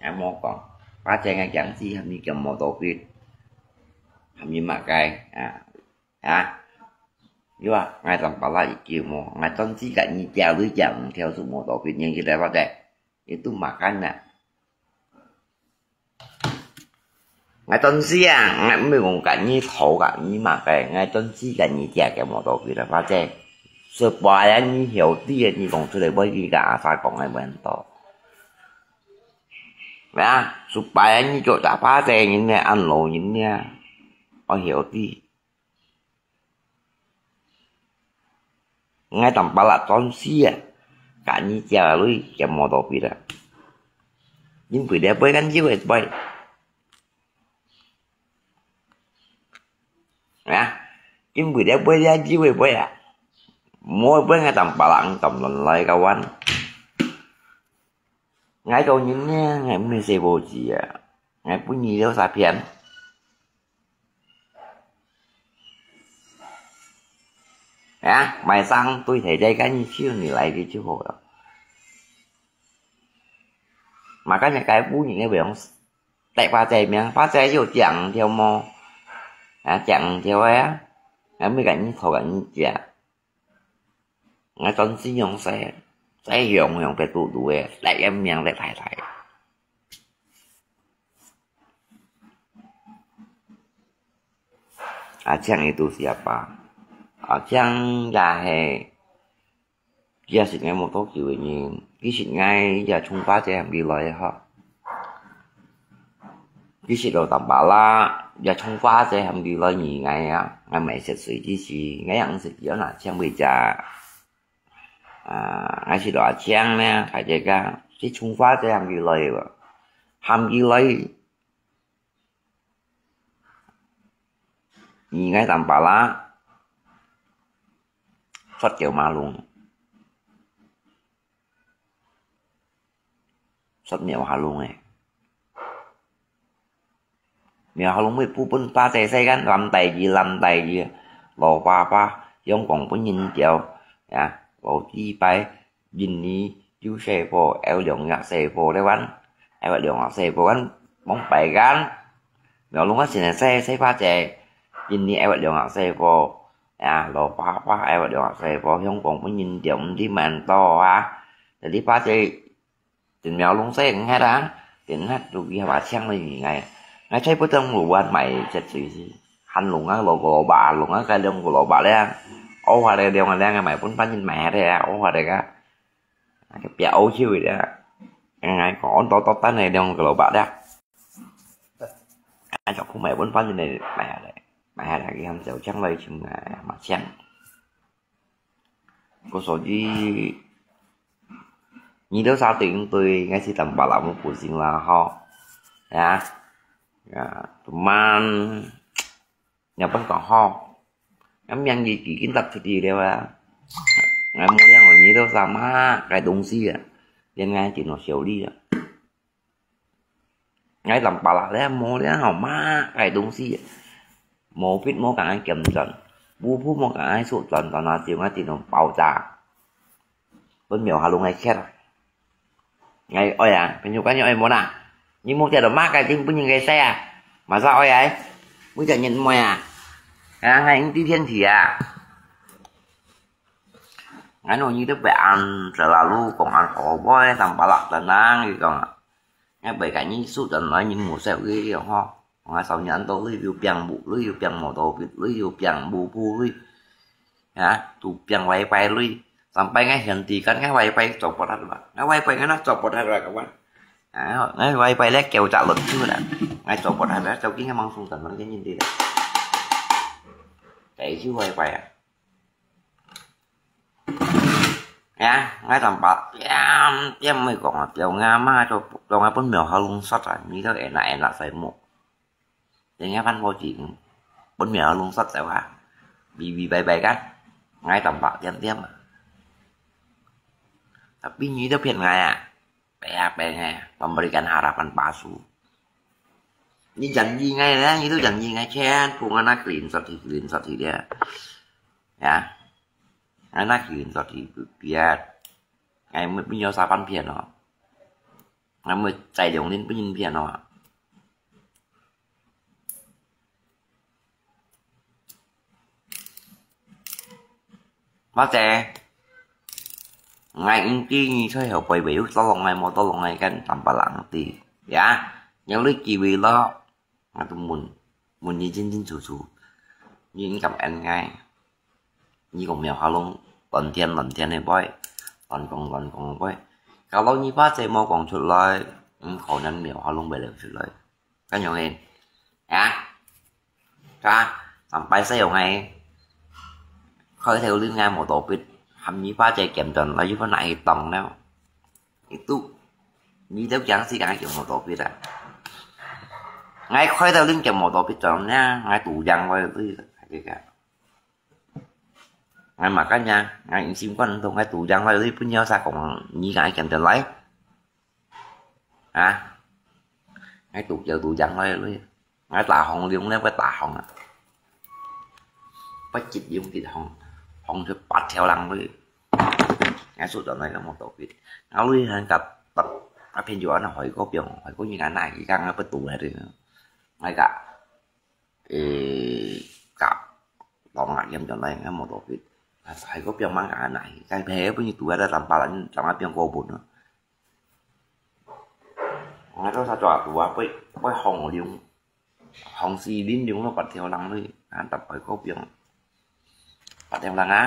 ，𠊎莫講，巴姐𠊎驚死，喊你驚無多句，喊你罵該啊。 啊，有啊，𠊎當巴拉一句無，𠊎當時甲你借鐳借毋條數無多幾年去了，或者你都makan啊。𠊎當時啊，𠊎毋係講甲你討甲你罵个，𠊎當時甲你借个無多幾了，或者supaya你曉得个，你講出來，會去甲阿爸講个無恁多。啊，supaya你做大巴姐人呢，恁老人呢，愛曉得。 𠊎當巴拉當時啊，甲你借鐳借無多幾了。因為了背跟機會背。啊，因為了背了機會背啊。無背𠊎當巴拉，敢亂來甲彎。 𠊎做人呢，𠊎毋係細步子啊，𠊎分你兜儕騙。啊，買生對頭仔，該你就你來个就好了。Makanya該分你个不用帶巴仔名，巴仔有講條毛，啊，講條个啊，啊，毋係甲你討甲你食。 𠊎當時樣勢，勢雄雄个嘟嘟个，來个名个大大。阿強佢都係阿爸，阿強也係，也係𠊎無多久个人，其實𠊎也從巴仔喊佢來个吼。 佢食到當巴拉，也從花姐喊佢來遇𠊎啊，𠊎買食水之時，𠊎也毋識佢安那請佢食。啊，𠊎食到阿青呢，大姐講，係從花姐喊佢來个，喊佢來遇𠊎當巴拉，佛教馬龍。 煞廟下龍誒。廟下龍會不分巴仔細間，男大姨、男大姨，老爸爸，香港分人調，啊，老幾擺，印尼有細貨，有兩隻細貨咧玩，有兩隻細貨，玩往擺間，廟龍啊，先係細細巴仔，印尼有兩隻細貨，啊，老爸爸有兩隻細貨，香港分人調，毋知蠻多啊，這裡巴仔 等廟龍細毋核啊，等核就佢話請你，𠊎，𠊎在不等路灣買隻水是，還龍啊，老个老伯，龍啊，該兩个老伯咧，屙下來兩个兩个買分番人買下來啊，屙下來个，那个表去的，𠊎講，安多多單的兩个老伯咧，𠊎就去買分番人的買下來，買下來，佢喊小強來尋𠊎，嘛請。 故所以，你兜儕對毋對，𠊎係當巴拉無個性啦吼。啊，啊，teman，你分講吼，𠊎名字已經答出去了啊。𠊎無了，你兜儕罵个東西啊，連𠊎真好笑你啊。 𠊎當巴拉咧，無咧吼，罵个東西，無必無講个檢查。無步無敢愛手轉轉啊，就愛電腦爆炸。分廟下攏愛切啊。愛愛啊，朋友間愛無啦？你無跌到馬該頂分人个洗啊？Masa愛啊？每隻人愛啊？啊，愛用地天體啊？Nganu你都被安selalu kong an hoboi tang palak tenang gitu. Ngai bai ka ni su dan lai ni mu sa wi yo ho. Ngai sau nyan to lui yu piang bu lui yu piang mo to bit lui yu piang bu bu lui. Ya, tu piang wifi lui. Sampai ngai hian ti kan ngai wifi copot hat ba. Ngai wifi ngai nak copot hat ba kawan. Ngai wifi lek kêu cak lut tu lah. Ngai copot hat ba cau ki ngai mang sung dan lai ni ti lah. Tại chứ wifi à. Ya, ngai tang pa, ya, ya mui kong a, piao nga ma cho, cho ngai pun miao ha lung sat a, mi to enak enak sai mu. Jadi ngai pan po ji, pun miao ha lung sat sai wa, bi bi bai bai kan, ngai tang pa tiam tiam a. Tapi ni to pian ngai a, pe a pe ngai, memberikan harapan palsu. Ni janji ngai ya, ni to janji ngai chen, pun ngai na clean sat hi, clean sat hi dia. Ya. Ngai na clean sat hi biat. Ngai mui pin yo sa pan pian no. Ngai mui zai liong lin pin pian no. Mate. Ngai ing ti ni choi hau pai bai yu tolong ngai mo tolong ngai kan tam pa lang ti. Ya. Yang lui ki wi lo. Ngai tu mun, mun ni jin jin chu chu. Ni in kam en ngai. Ni kong miao ha lung, lon tian lon tian he boy. Lon kong lon kong boy. Kalau ni pa che mo kong chut lai, in khou nan miao ha lung bai leu chut lai. Kan yong he. Ya. Ka, sampai sa yong he. Khoi theo lin ngai mo to bit. Ham ni pa che kiam chon lai, yu pa nai tong neo. Itu. Ni deu kiang si kang kiam mo to bit a. Ngai khoi theo lin kiam mo to bit chon nè, ngai tu yang lai tu. Ngai ma kan ya, ngai in sim kon tu ngai tu yang lai tu pun yo sa kong ni ngai kiam chon lai. Ha? Ngai tu kiao tu yang lai lui. Ngai ta hong liung ne, bai ta hong a. Bai chit liung chit hong. Hong chu pat theo lang lui. Ngai su chon lai ka mo to bit. Ngai lui han kap tap. A phen yu an hoi ko piong, hoi ko ni ngai nai ki kang a bai tu lai lui. Ngai ka. Ê, kap. Tong a yam chon lai ngai mo to bit. Hoi ko piong mang ka nai. Kai phe bai ni tu a tam pa lan, tam a piong ko bun. Ngai to sa chua tu a, bai, bai hong liung. Hong si lin liung lo pat theo lang lui. Ngai tap hoi ko piong. Pat theo lang a.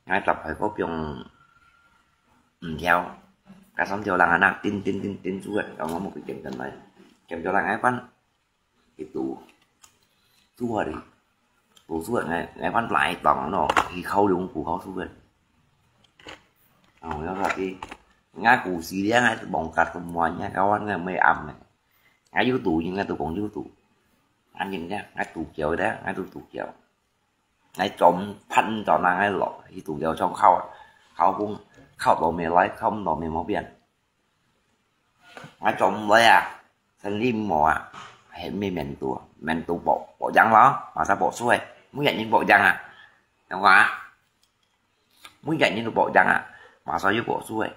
Ngai tap hoi ko piong. Ừm, theo. Ka sam theo lang a nak tin tin tin tin su a. Kau mo kiam chon lai. Kiam chon lai ngai pan. Itu. Su a di. Tu su a ngai, ngai pan lai tong no. Hi khau liung ku khau su a. Ong, yo sa ti. Ngai ku si liang ngai bong kat kemua ngai kawan ngai mei am ngai. Ngai yu tu, ngai tu kong yu tu. Ngai yin ya, ngai tu kiao ya, ngai tu tu kiao. Ngai chom phan chon ngai lo, yu tu kiao chong khao. Khao kung, khao to mei lai, khao to mei mo pian. Ngai chom lai a, sen lim mo a. He mei men tu, men tu bo, bo yang lo, ma sa bo su e. Mu yan yin bo yang a. Yang wa. Mu yan yin bo yang a. Ma sa yu bo su e.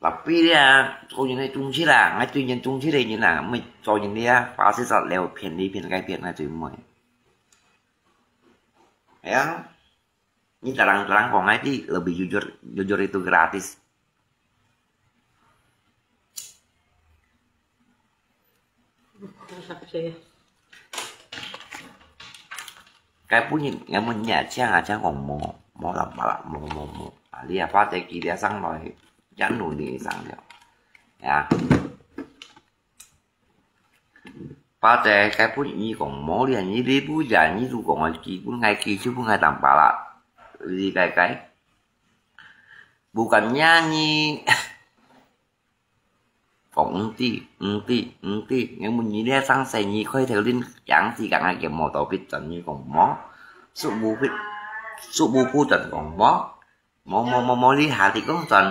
Tapi dia, kau ni ngai tung chi la, ngai tu yin tung chi le ni la, mei choi yin dia, pa si sa leo pian li pian kai pian ngai tu mo. Ya. Ni terang-terang kong ngai ti lebih jujur, jujur itu gratis. Kai pun ni, ngai mun ni a chiang a chiang kong mo, mo lam pa la, mo, mo, mo. A, li a pa te ki dia sang noi, yan nu ni sang liao. Ya. Pa te, kai pun ni kong mo li a, ni li bu ya, ni tu kong a ki, pun ngai ki, chu pun ngai tam pa la. Li kai kai. Bukan nyanyi. Kong enti, enti, enti. Ngai mun ni lia sang sai ni khoi theo lin yang si kang a kiam mo to bit chon ni kong mo. Su bu bit, su bu bu chon kong mo. Mo, mo, mo, mo li ha ti kong chon.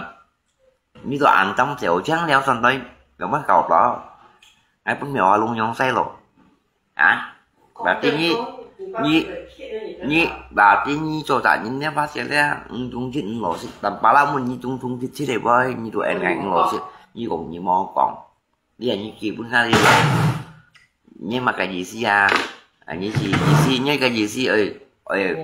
Mi to an tong chiao chiang liao chon toi. Liao man kau to. Ngai pun miao a lung yong sai lo. Ha? Berarti ni, 你，你，話知你做大人了，發現了，你中意你老實，但巴拉問你中中意出來喂，你都應該你老實，你講你無講，你你基本上你，你麼个意思啊？啊，你是意思，你个意思，哎，哎，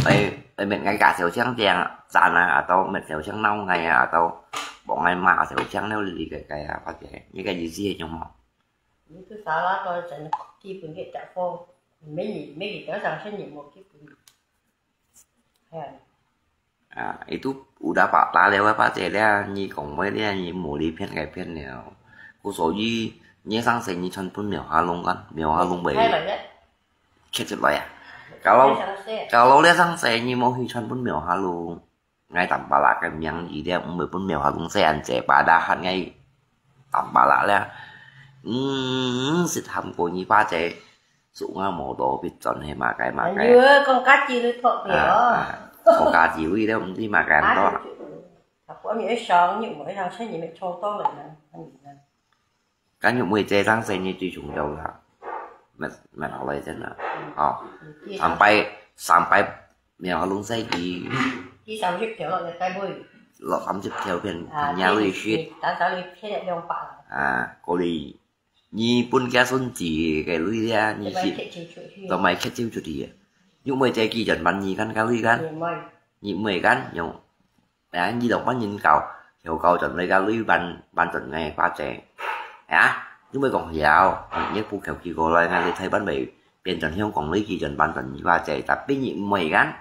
哎，哎，乜𠊎介紹請定讚啊，啊到乜紹請鬧𠊎啊，啊到幫𠊎罵紹請了你个个啊，發現，你个意思係樣無？ 你去沙拉多整基本个地方，每日每日多少生意无基本。哎呀，啊，itu udah patah了，或者了，你讲话了，你无理骗个骗了。故所以，你上次你全部秒下弄啊，秒下弄呗，开了个，切出来啊。Kalau，开上市，kalau了上次你无去全部秒下弄。 𠊎Tampalak个名字了，毋會分苗下公細人仔，padahal𠊎Tampalak了。嗯，識喊過你爸仔，屬我無多必轉係麼个麼个。哎喲，講價錢都托了。啊，啊，講價錢位了，毋知麼个人多。啊，就，就，啊，我们一想，你们一想，千你们抽到了呢，那你呢？ Kan玉妹姐生細人最重要啦，乜，乜好來真啊。哦，三擺，三擺苗下弄細佢，佢三十條落來，該尾。落三十條片，啊，片也累血。佢，佢，佢，佢，佢，佢，佢，啊，過嚟，你分佢孫子个鐳啊，你係，都買乞酒出去啊。玉妹姐佢賺萬二kan个鐳kan，你妹，你妹kan，用 哎，你兩班人教，調教轉來个女班，班轉來个花姐。哎呀，你莫講曉，你不求其過來，𠊎哋台灣咪變轉香港女，佢轉班轉你花姐，tapi你毋會kan？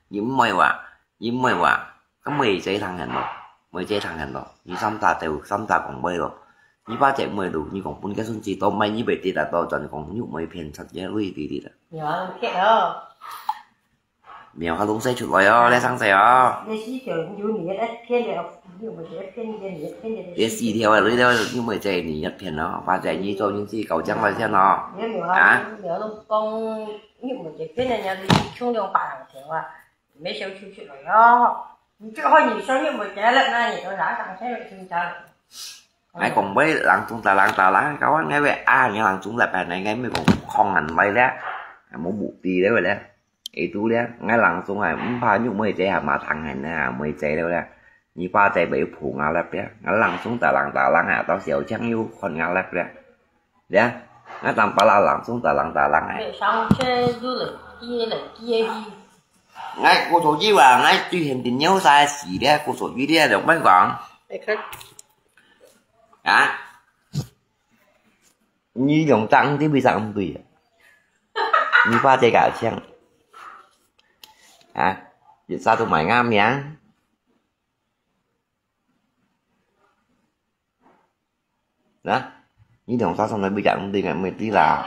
你毋會話，你毋會話，咁妹姐聽人咯，妹姐聽人咯，你三打鬥，三打講話咯，你花姐毋會咯，你講分个孫子多，買你會跌得多，轉講你毋會騙出个女弟弟啦。有啊，騙哦。 苗下弄細出來哦，來生細哦。你四條有你一片的，你有一片的，你一片的。你四條啊，你了，你妹姐你一片哦，花姐你做你自己搞將來先哦。你苗下，啊？苗下弄光，你有一片的，你要你冲两百条啊，没想出出来哦。你最后你说你没得了，那你都拿上去了，听着了。 𠊎講話，langsung talang-talang，kawan𠊎話，啊，𠊎langsung lep啊，𠊎，𠊎毋係講囥恁耐咧，無目的咧，話咧，itu咧，𠊎langsung啊，毋怕玉妹姐還嘛聽人咧，妹姐咧，你爸姐會捧啊，lep咧，𠊎langsung talang-talang啊，到時候請有看啊，lep咧，咧，𠊎當巴拉langsung talang-talang啊。上車就來，來，來，去。𠊎，我早就話，𠊎最近電腦晒死咧，我早就咧，就莫講。你看。 啊？你兩隻毋知為啥毋對啊？你爸姐个姓。啊？一隻都賣𠊎名。啊？你兩隻上來為啥毋對，𠊎毋知啦。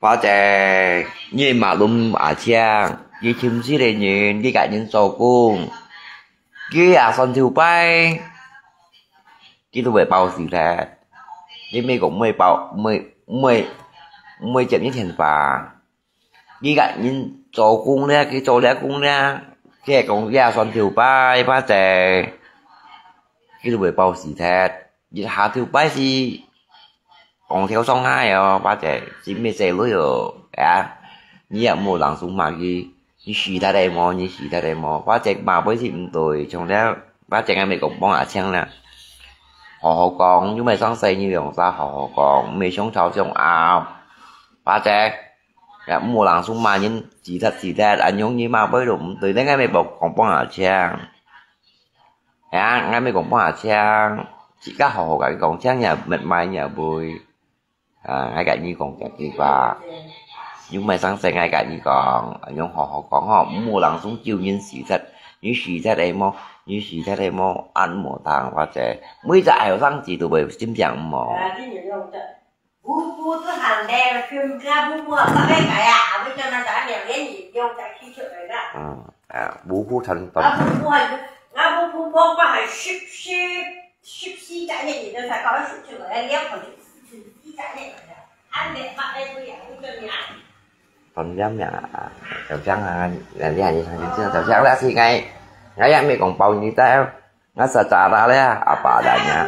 花姐，你嘛攏阿青，佢尋死个人，佢个人做工，佢也算頭擺，佢都會包死忒。你莫講莫包，莫，莫，莫接你電話。 佢个人做工咧，佢做了工咧，佢係講佢也算頭擺，花姐，佢都會包死忒。一下頭擺是講頭上下哦，花姐，是毋係細女哦，啊？你也莫langsung罵佢，你死忒个無，你死忒个無，花姐罵佢是毋對，像了，花姐𠊎毋係講幫阿青啦。好好講，又毋係生細人兩儕，好好講，毋係相吵相拗。花姐， 也毋好langsung罵人，死忒死忒，恁樣你罵佢都毋對，你𠊎乜講幫阿青。啊，𠊎乜講幫阿青，自家好好个講，青也乜賣也會。啊，𠊎跟你講，這句話，又毋係生細，𠊎跟你講，恁樣好好講吼，毋好langsung咒人死忒，你死忒个無，你死忒个無，恁無聽，花姐，每隻後生仔都會心情毋好。啊，你用得。 Bubu tu handai macam ke bubu apa ke kaya, apa macam mana tak ada yang ni, dia tak kicik lah. 嗯，啊，bubu傳統。啊，bubu還，啊，bubu buang pa hai sip sip, sip si tak ni, dia tak kau sip sip lah, dia pun sip si tak ni. Ambil mak dia tu yang macam ni ah. 傳染啊，就這樣啊，人家你看就這樣，就這樣啦，是該，哎呀，莫講包你帶， Ngah sa cara le, apa adanya.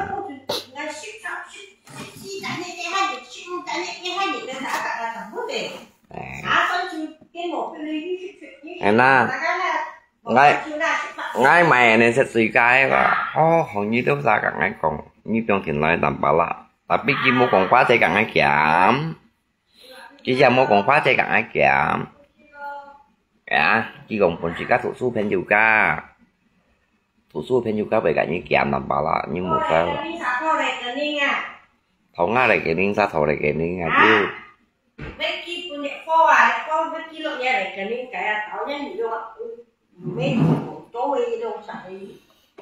Eh. Enak. Ngai, ngai mai ne set sui kai ko. Oh, hong ni tu sa ka ngai kong, ni piong tin lai tam pala. Tapi ki mo kong pa te ka ngai kiam. Ki ya mo kong pa te ka ngai kiam. Ya, ki kong pun si ka tu su pen yu ka. Tu su pen yu ka pe ka ni kiam tam pala, ni mo ka. Thong a le ke ning sa thong le ke ning a, yu.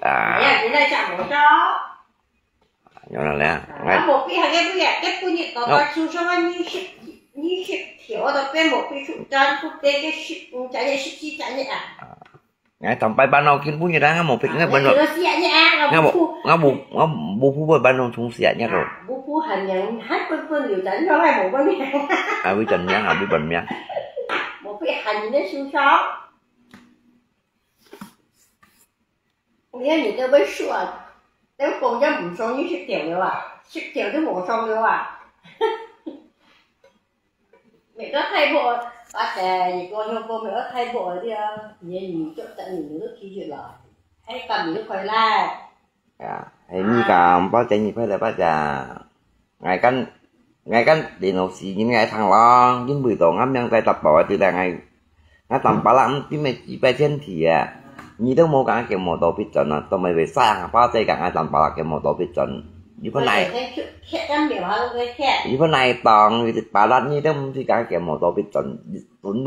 À, nhớ là lẽ, ngay, ngay tầm bài ban đầu kinh bún như đang một việc ngay ban đầu. Ngay bộ, ngay bộ, ngay bộ phú ban đầu thùng xe nhá rồi. À, với Trần Miang, à, với Trần Miang. Nghĩa là người ta với sửa, nếu còn dám bù song như xếp tiểu nữa à, xếp tiểu chứ một song nữa à. Mẹ có thay bộ, bà trẻ, mẹ có nhiều cô, mẹ có thay bộ đi à. Nhớ nhìn chụp tận nhìn nước khi duyệt lọ. Hãy cầm nước khỏi lại. À, hãy mi cả, bao giờ nhìn phải là bao giờ. Ngay căn, ngay căn đến nó xí nhìn ngay thẳng lo, nhìn buổi tối ngắm miếng cái tập bảo từ là ngay, ngay tầm ba lăm tí mẹ chỉ phải thiên thì à. Nhìn đâu mua cả cái mô tô biết chọn à, tao mày về xa hàng bao giờ cả ngay tầm ba lăm cái mô tô biết chọn. Như thế này. Như thế này tòng, như thế ba lăm như thế không thì cả cái mô tô biết chọn. Tuần,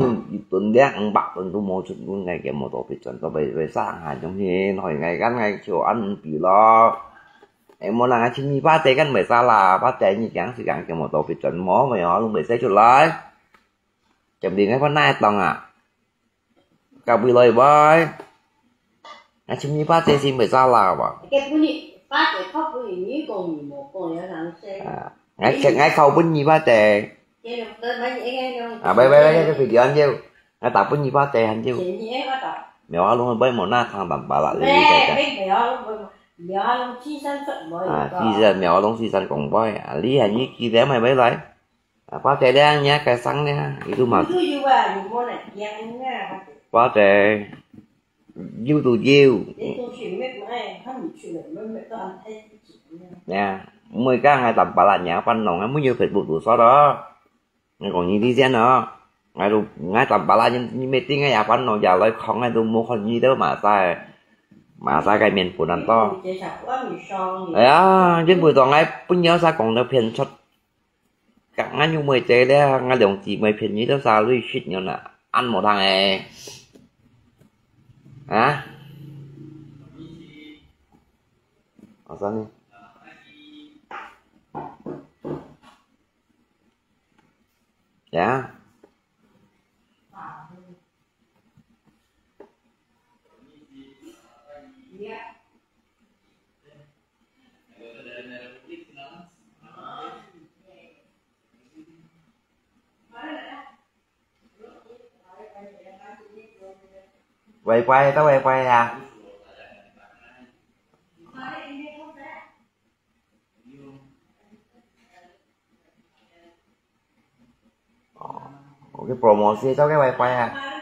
tuần đen ăn bạc tuần tu mô chụp tuần ngay cái mô tô biết chọn, tao mày về xa hàng trong thì nói ngay căn ngay chiều ăn bị lo. Em mua là ngay chim mi ba tê căn mày xa là, ba tê như cáng sự cáng cái mô tô biết chọn mô mày ó, lúc mày sẽ chụp lại. Chấm đi ngay phần này tòng à. Cà bì lòi bòi. Ngài chim nhi ba tê xin bày xa là bà. Cái bún nhị, ba tê khóc bún nhị, nhị con nhị mô con nhớ rằng xe. À, ngài, ngài khâu bún nhị ba tê. Cái nó tới mấy nhị nghe nó. À, bye, bye, bye, cái video anh diêu. Ngài tạo bún nhị ba tê anh diêu. Xe nhị nghe bắt đầu. Mèo áo lông bơi màu na thang tạm bà lạ lì. Bê, bê, mèo áo lông bơi, mèo áo lông chi sân phận bơi. À, chi sân, mèo áo lông chi sân cũng bơi. À, lý hành nhị kỳ thế mày bơi lại. À, ba tê đen nhé, cái sẵn nhé. Itu mà. Itu juga, you mau nak yang ni apa tu? Ba tê. Yêu tu yêu. Itu si mẹ mai, han ni si mẹ mai, mai tu an thai. Nè, mới cái ngày tầm ba lạ nhé, pan nòng, mới nhiều Facebook tu sao đó. Ngài còn như đi xem đó. Ngài tu, ngài tầm ba lạ như, như mẹ tin ngài ya pan nòng ya lối không ngài tu mua con như đó mà sai. Mà sai cái miền Phủ Nam to. Ê ya, chính phủ đó ngài bún nhớ sao còn được phiền xuất. Các ngài nhu mười chế đấy, ngài đồng chí mười phiền như đó sao lui shit nhau nè. Ăn một thằng này. Hả? Ở sao nè? Dạ. Quay quay, tao quay quay à. Ồ, cái promo xe tao cái quay quay à.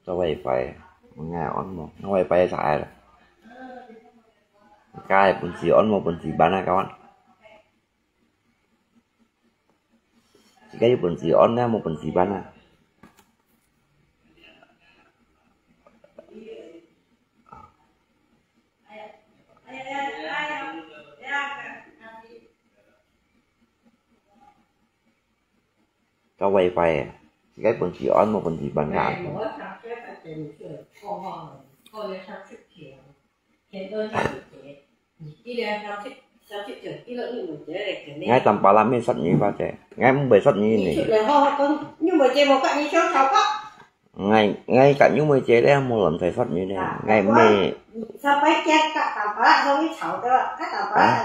Tao quay quay, mày nghe ổn không? Nó quay quay sai rồi. Cái bún xì ổn không, bún xì bán à các bạn? Chỉ cái bún xì ổn nha, một bún xì bán à. Có wifi à? Cái bún xì ổn một bún xì bán à? Ngay tầm ba lăm mươi sắp nhí ba tê. Ngay mười sắp nhí nè. Ngay, ngay cả như mười chế đấy một lần phải sắp nhí nè. Ngay mẹ. Hả?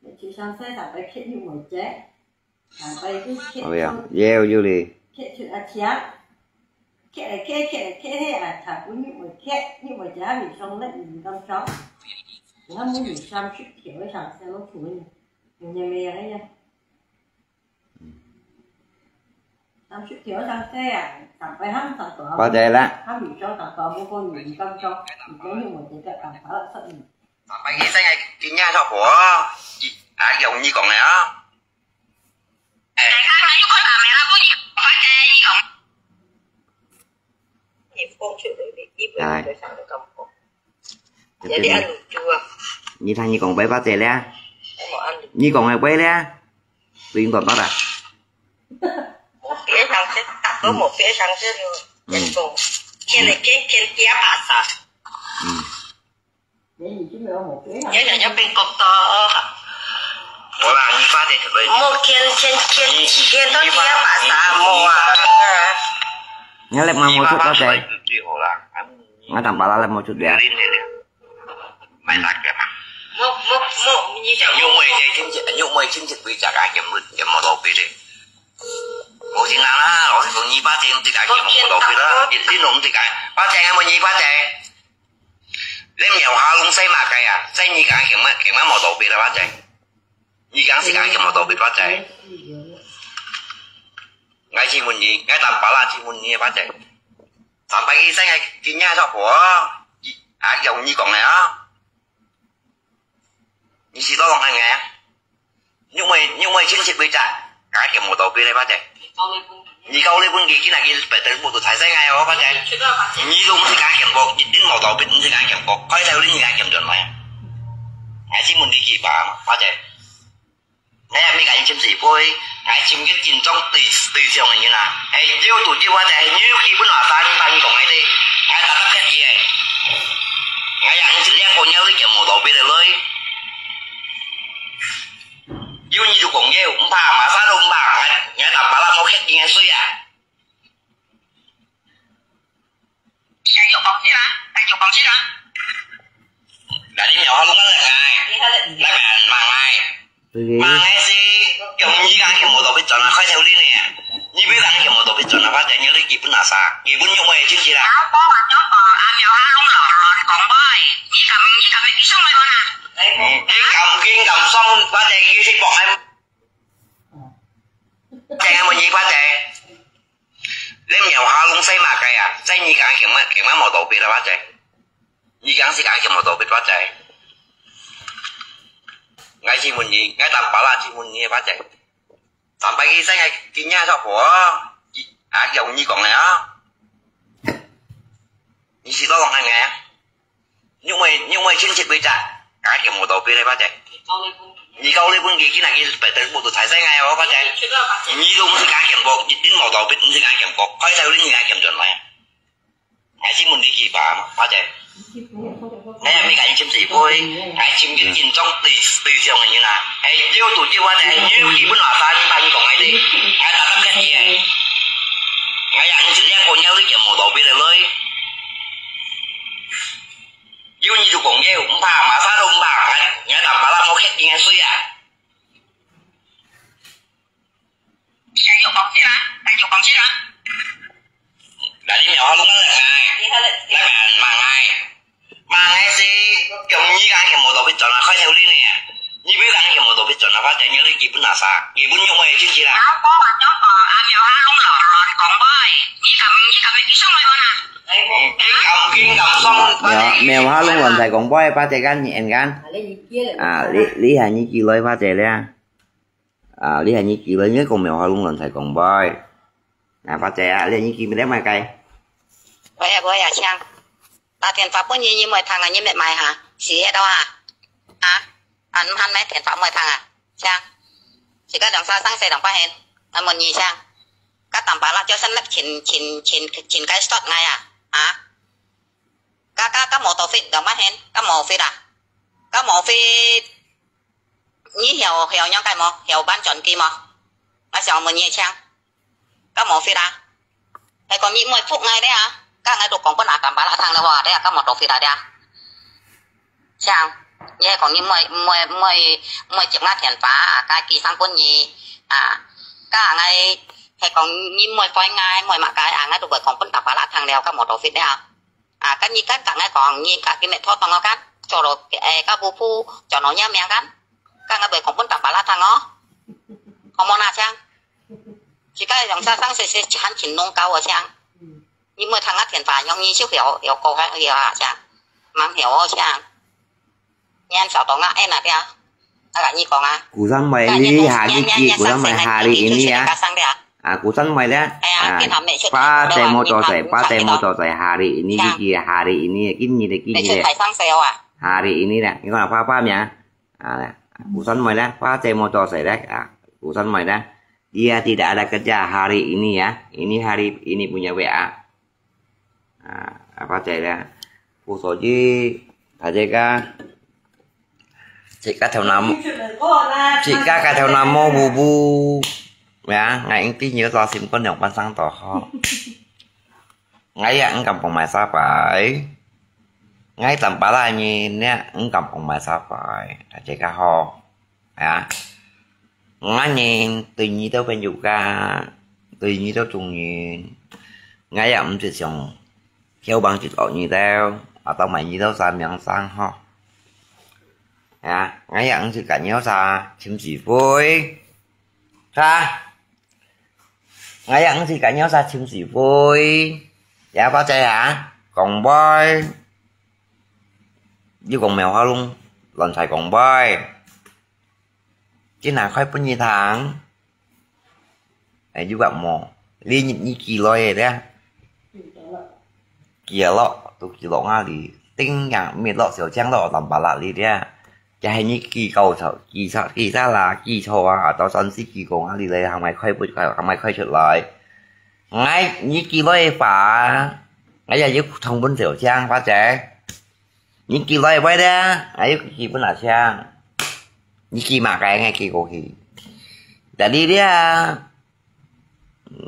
你去上菜上个吃肉末节，上个去吃好呀，也有有哩。吃出啊吃，吃来吃，吃来吃，吃啊，他不肉末吃，肉末节还没上那你刚上，然后没有上去吃，我想想我出去，人家没有那样。 三十條生死啊，上擺行上到，八隻啦。行唔上上到，無講你敢做，你講你無得个辦法啦，出面。上擺醫生个經驗差不多，啊，用你講个啊。哎。大家又過打沒啦，不你發給你講。你講出來的，一般就想到咁講。 有啲恁樣做啊。你聽你講白話仔咧？我冇恁樣。你講个白咧？對你講白啦。冇別想事，都冇別想事了。嗯。人講，天天天天打巴沙。嗯。人已經沒有冇別想事。人人要變國家。好啦，你發展什麼？冇天天天天天都打巴沙，冇啊。你來問我說到底。最好啦。我當巴拉來問出來。 莫，莫，莫，你想，肉末个親戚，肉末个親戚對食啊，也無，也無路比咧。無信人啦，老實講，二八姐毋得个，也無路比啦，一定毋得个。八姐，我問二八姐，你廟下攏使麼个啊？使你講，也無，也無路比啦，八姐。你講是講，也無路比，八姐。𠊎請問你，𠊎當巴拉請問你，八姐。 上擺醫生个經驗差不多，啊，用你講个啊。你是多講个啊？肉末，肉末親戚會食，加減無道理咧，花姐。你教你分佢，今日佢白得不都才生个哦，花姐。你都毋使加減過，一定無道理，毋使加減過，開頭你加減轉來。還是問你去吧，花姐。你也沒感情是會，還是个緊張對，對象个人啊。哎，有都有花姐，你有基本話三，三講个的，還打得客氣个。哎呀，你是兩個人你減無道理个嘞。 有你就講有，毋怕，麼儕都毋怕，𠊎，𠊎打巴拉無客氣个水啊。繼續講先啦，繼續講先啦。那你苗好弄个來，那個罵𠊎，罵𠊎是用你講全部都變轉了，快點你呢，你不要講全部都變轉了，反正你基本哪啥，基本用我的經濟啦。好，我話咗講，阿苗哈弄亂亂講話，你敢，你敢，你上來講啊？緊敢，緊敢上，反正佢識講。 正个問你，花姐。你苗下弄細馬雞啊？細你講，講麼，講麼無道理啦，花姐。你講是講，講無道理，花姐。𠊎先問你，𠊎打巴拉先問你，花姐。上擺佢細个，今日做婆，啊，用你講个啊？你是做講个啊？ 因為，因為親戚歸家，該就無道理咧，花姐。你教你分佢，今日佢白得不都才生个哦，花姐。你都毋使加減過，一定無道理，毋使加減過，開頭你加減轉來。還是問你去吧，花姐。你也沒感情是會，還是緊張對，對象个人啊。哎，有都有啊，哎，有基本話三，三講个的，還打得客氣个。哎呀，你這兩個人你就無道理个嘞。 有你就講有，毋怕，麼儕都毋怕，𠊎，𠊎打巴拉無客氣个水啊。繼續講先啦，繼續講先啦。那你苗下弄个來，那個罵𠊎，罵𠊎是用你講全部都變轉了，快點你呢。 你不要講全部都別轉了，反正你基本哪啥，基本用我的經濟啦。好，我話咗講，阿苗哈弄亂亂講話，你敢，你敢，你上來講啊？緊敢，緊敢上，苗，苗哈弄亂在講話，花姐跟你應該。啊，你，你喊你幾來，花姐咧？啊，你喊你幾來，你講苗哈弄亂在講話。啊，花姐啊，你喊你幾來買雞？我也，我也想。 打電話分你，你毋會聽啊，你毋會買哈？是該兜啊？啊？啊，毋喊買電話毋會聽啊？像，自家兩儕生死兩把hand，𠊎問你像，該打巴拉就算你全，全，全，全該stop𠊎啊？啊？該，該，該無多fit兩把hand，該無fit啊？該無fit，你曉，曉仰解無？曉搬轉機無？𠊎想問你像。 該無fit啊？係講你毋會覆𠊎咧啊？該𠊎都講分阿甘巴拉聽咧哇，咧啊，該無多fit啊咧啊？像，你係講你毋會，毋會，毋會，毋會接𠊎電話啊？該寄生分你啊？該𠊎係講你毋會怪𠊎，毋會麼个啊？𠊎都會講分甘巴拉聽了，該無多fit咧啊？ 啊，該你敢同𠊎講，你該今日拖動我敢，做了，誒，該不不，做了你命敢，該𠊎會講分甘巴拉聽哦。好無那像？自家用啥生死是很勤弄搞哦像。你莫聽𠊎電話，用你就曉，曉高興曉啊像。蠻曉哦像。 Nyan小东啊，哎，那边，那个你讲啊。Kusan mai li hari ki, kusan mai hari ini ya. Ah, kusan mai le. Ah, pa te mo to sai, pa te mo to sai hari ini ki, hari ini, kini le, kini le. Hari ini le. Ni ko pa pa mia. Ah, kusan mai le, pa te mo to sai le. Ah, kusan mai le. Dia tidak ada kerja hari ini ya. Ini hari ini punya W A. 啊，啊，花姐咧，故所以大家个，自家頭那，自家个頭那毛烏烏，呀，𠊎應該有做心肝兩半生多好。𠊎也毋敢講買沙牌，𠊎淡薄仔人呢，毋敢講買沙牌，大家个好。 啊，𠊎人對你兜朋友家，對你兜眾人，𠊎也毋識想，希望一惡你兜，啊，到埋你兜三名生吼。啊，𠊎也毋識甲你兜啥尋是非，哈？𠊎也毋識甲你兜啥尋是非，也花姐啊，講話，你講咩話攏亂在講話。 今下開分你聽，哎，有个無？你，你寄來个咧？寄落，都寄落啊哩，頂樣毋係落小強落Tampalak哩咧。就係你寄高錯，寄錯，寄錯啦，寄錯啊，到三四寄過啊哩咧，還毋開不，還毋開出來。𠊎，你寄來个話，𠊎也有通分小強，花姐。你寄來个話咧，𠊎有寄分阿強。你寄麼个，𠊎寄過去。Jadi咧，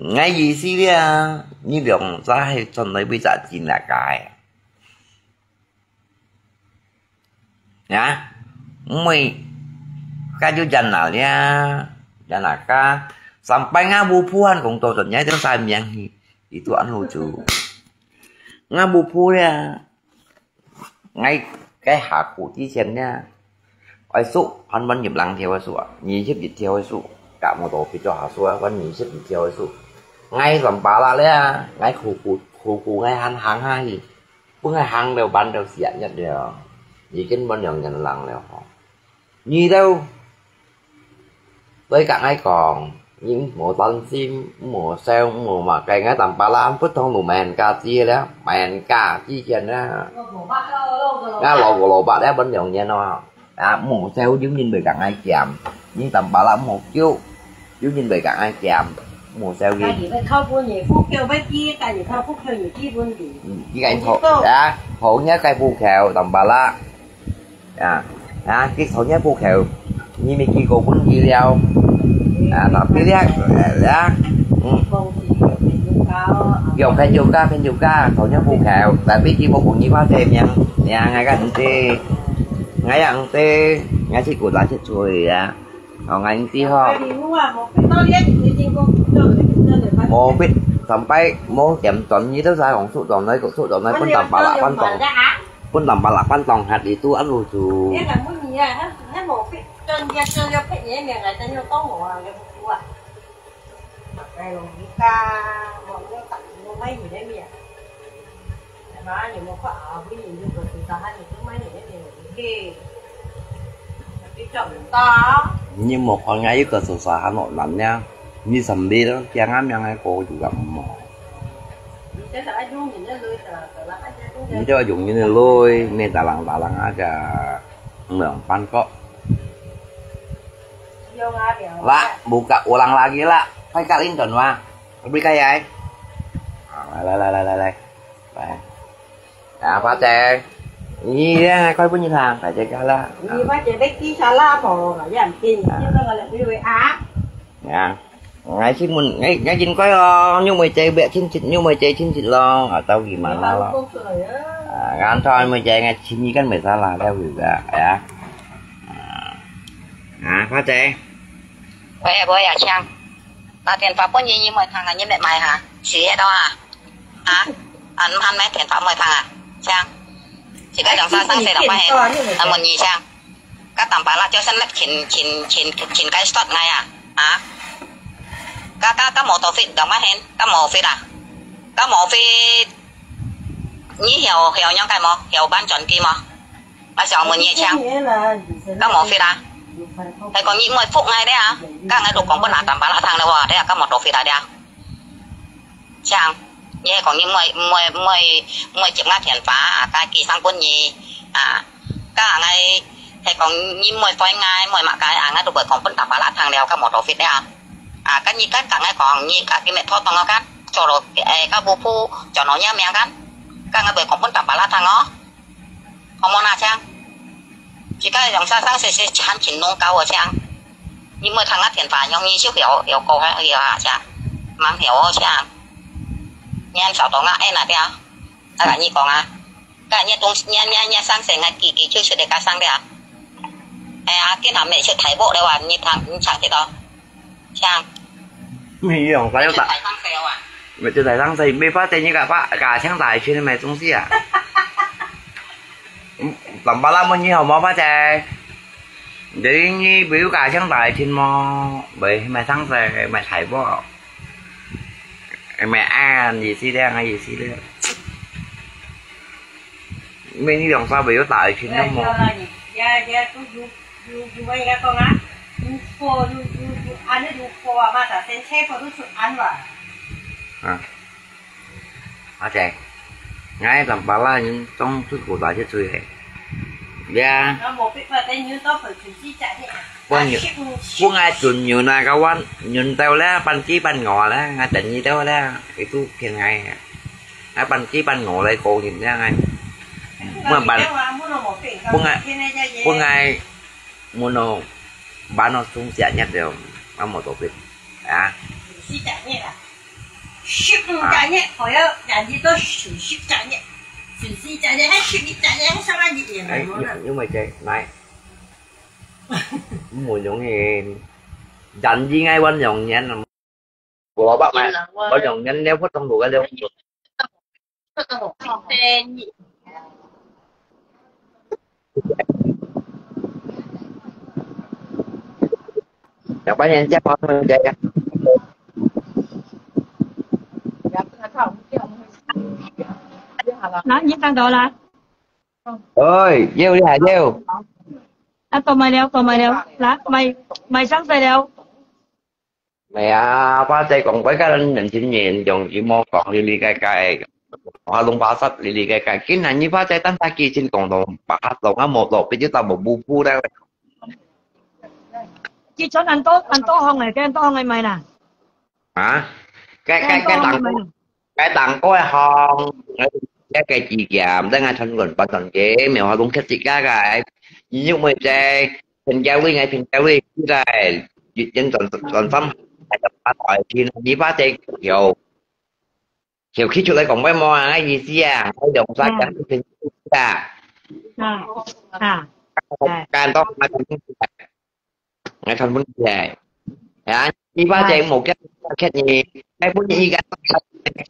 𠊎意思咧，你兩儕係轉來為隻真个假个？啊？毋會，該就真个咧，真个假。Sampai吾婆婆還講到轉，你都晒命去，itu anu就。吾婆婆咧， 𠊎該下褲之前呢，愛數，還分入零條个數啊，二十一條个數，甲無到必做下數啊，分二十一條个數。𠊎Tampalak咧，𠊎苦苦苦苦，𠊎還行下去，分𠊎行了半條時間了，已經分兩年零了吼。你都 所以甲𠊎講，你毋好擔心，毋好愁，毋好麼个，𠊎Tampalak不同路面價值了，面價之前了。𠊎老个老伯了，分兩年咯，啊，毋好愁，有人會甲𠊎減，你Tampalak毋好驚，有人會甲𠊎減，毋好愁佢。家己愛靠本事，富強愛知，家己靠富強有基本底。嗯，你个頭，啊，頭你个富強，Tampalak。 啊，啊，佢頭日步口，你咪寄過分佢了。啊，tapi咧，啊，嗯。用朋友家，朋友家，頭日步口，tapi佢無分你花錢，命，命，𠊎个毋知，𠊎也毋知，𠊎係古早出去啊，哦，𠊎毋知吼。無必，sampai無點轉，你都使用出轉來，出轉來，分Tampalak，分轉。 分Tampalak，分當下你都安路做。你个問題啊，還，還無必，專業專業別人面來，真有講我啊，有不啊？哎喲，你家，我，我，我買你的面。哎媽，你莫看啊，不，你就不知道，他，你就买你的面，OK。你做不到。你莫看俺一个手上还老难呢，你身边都讲俺两个哥就讲么？ 你就用你个鐳，你打啷打啷啊个，两半个。Lah, buka ulang lagi lah. Kaya ka Linton, wa. Beli kaya, eh? Ah, 来来来来来来，来。啊，花姐，你咧，快分你听，大家啦。你花姐要记下啦，无，也唔听，你这个来喂喂啊。啊。 Ngai si mun, ngai, ngai jin koi lo, nyu mui cai bek chin chin, nyu mui cai chin chin lo, atau gimana lo. Ah, kan thoi mui cai ngai chin ni kan mui salah dah juga, ya. Ah, apa cai? 喂，喂啊，强，打电话分你，你莫听啊，你莫买哈，是迄个啊。啊，啊，你还买电话莫听啊，强。这个两三三岁了，买，那么你强。 Ka Tampalak就算那请，请，请，请该 stop 那呀，啊？Ka，ka，ka motor fit dong mahen, ka motor fit ah. Ka motor fit, ni hiểu, hiểu nhau cái mo, hiểu bán chuẩn kỳ mo. Mà sao mà nhẹ chang. Ka motor fit ah. Hay còn ni mười phút ngay đấy à. Ka ngay đồ còn có nà Tampalak thang đâu à, đấy à, ka motor fit ah đấy à. Chang, ye kong ni mui, mui, mui, mui chip ngai thian fa, a, ka ki sang pun ni, a, ka ngai, he kong ni mui fai ngai, mui mak kai, a, ngai tu bui kong pun Tampalak thang liao, ka motor fit liao. A, ka ni kan ka ngai kong ni ka ki me thot tong kan, cho lo, e, ka bu pu, cho no nya miang kan, ka ngai bui kong pun Tampalak thang o. Kong mo na chang. Chỉ có dòng sao sáng sẽ, sẽ chán chỉnh nông cao ở chang. 你莫通啊電話用，你就曉，曉講啊，曉啊，這樣，吂曉哦，這樣。你恁早到啊，哎，那條，啊，甲你講啊，甲你東，你，你，你上線啊，幾，幾就出來甲上了。哎呀，今下每次台北的話，你聽，你聽得到，這樣。你用，咱要打。每次台上線啊。每次台上線，沒發現你甲發，甲搶大群買東西啊？嗯，怎麼啦？問你好嗎，發姐？ Jadi你比如講像大群麼？買，買上色，買大波，買暗，意思這樣个意思咧。因為你兩三杯有大群个麼？啊，你有貨啊嘛，大聲車貨都出安了。啊，阿姐，𠊎南巴拉人當出古大一嘴嘿。呀，我無必要等你多陪陪自家的。我牛，啊，是不是？我愛准牛那个碗，牛到了，半鸡半我了，我等你到了，itu騙𠊎。啊，半雞半我來勾引了，𠊎。我半，我愛，我愛。Muno bano sung sianya deo, amo topik. Ha? Susi janye lah. Sip janye, koyo janji to susi janye. Susi janye, hai sip janye, hai sama janye. Ai, yung, yung may chay, nai. Mo yung hin. Janji ngai wan yung yan. Gua bak mai. Wan yung yan, leo phot tong lu ka leo. Yang banyak siapa menjaya? 那你看到了？哎，有了，有。啊，講埋了，講埋了，來，賣，賣上色了。 係啊，花姐講，佢个年輕人容易莫講哩哩个个，話弄巴煞哩哩个个。今日你花姐單單幾錢講到巴煞，啊，無落，變咗就無步步了。佢全恁多，恁多行个，恁多行个賣啦。啊？該，該，恁多行个賣啦。該當該行，該个基金，等下全部搬上去，無法弄客自家个。你又毋會在 平價位，𠊎平價位，現在已經轉，轉三，還有八百天，你把這條，條企出來講，𠊎無啊，𠊎意思啊，𠊎用啥講平價啊？啊，啊，哎。Kan to，𠊎全部起來，𠊎全部起來。啊，你把這無價錢，𠊎分你一個，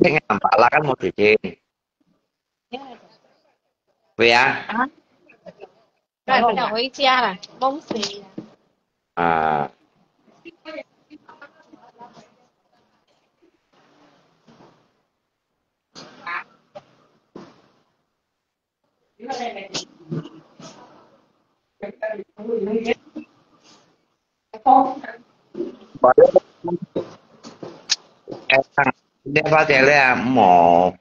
千萬把那個無事情。會啊。啊？ 快点回家了，梦死了。啊。你發現了無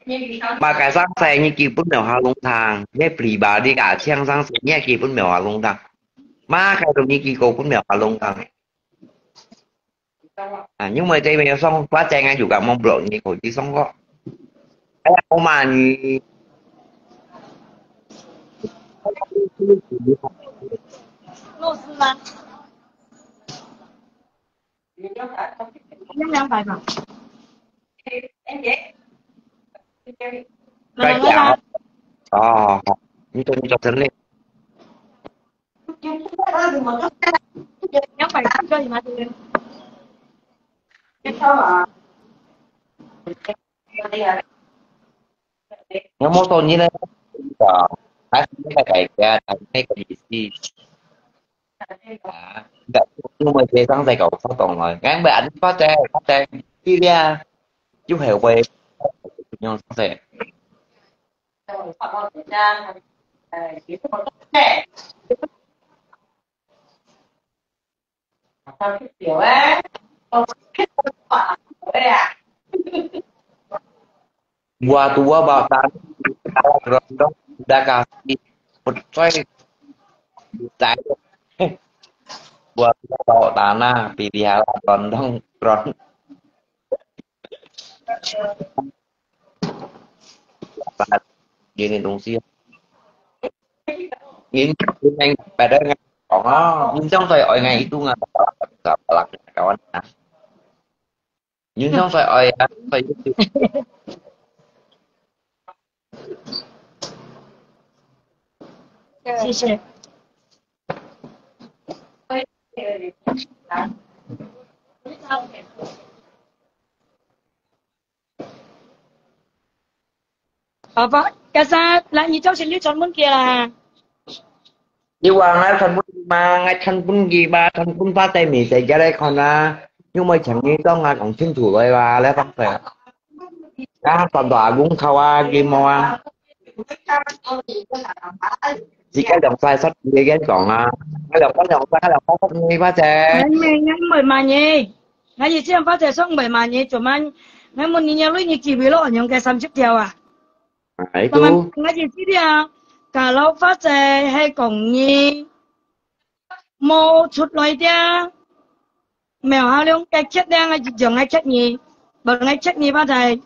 ？Makai上山，你基本上下弄堂，你pribadi个，像上山，你基本上下弄堂。Makai tu你基本上下弄堂。啊，因為這邊有上，我在俺有个網络，你可以上課。哎呀，我骂你。老师吗？ 要两百吧。来，来，来。哦，你做，你做生理。两百可以吗？这边。有冇到你呢？还是那个改变，还是那个意思？ 啊，因為這上世搞活動來，𠊎毋係恁發展，發展，對呀，就係會，用上世。Buah tua bawah tanah, kalau gerondong udah kasih pecoy, buah tua bawah tanah, pelihara gerondong, gerondong. Gini dong siya. Ini yang pada nggak, oh, ini dong saya, oh, yang itu nggak, nggak, nggak, kawan. Yun yung phải ơi á, phải YouTube. 謝謝。好吧，該啥，來，你叫先去專門給啦。 你話𠊎全部嘛，𠊎全部佢嘛，全部發在微信个來看啊，有冇請你當啊講清楚來哇，來放水。啊，三大公靠啊，佢冇啊。自家兩塊十二个人講啊，𠊎兩塊兩塊，𠊎兩塊十二，花姐。𠊎毋，𠊎毋會罵你，𠊎以前花姐說毋會罵你，做麼？𠊎問你，你累你幾位咯？用个三十條啊？哎，都。𠊎，𠊎意思啊，假如花姐係講你無出來的，苗學良个缺點，𠊎就用𠊎缺你，無𠊎缺你花姐。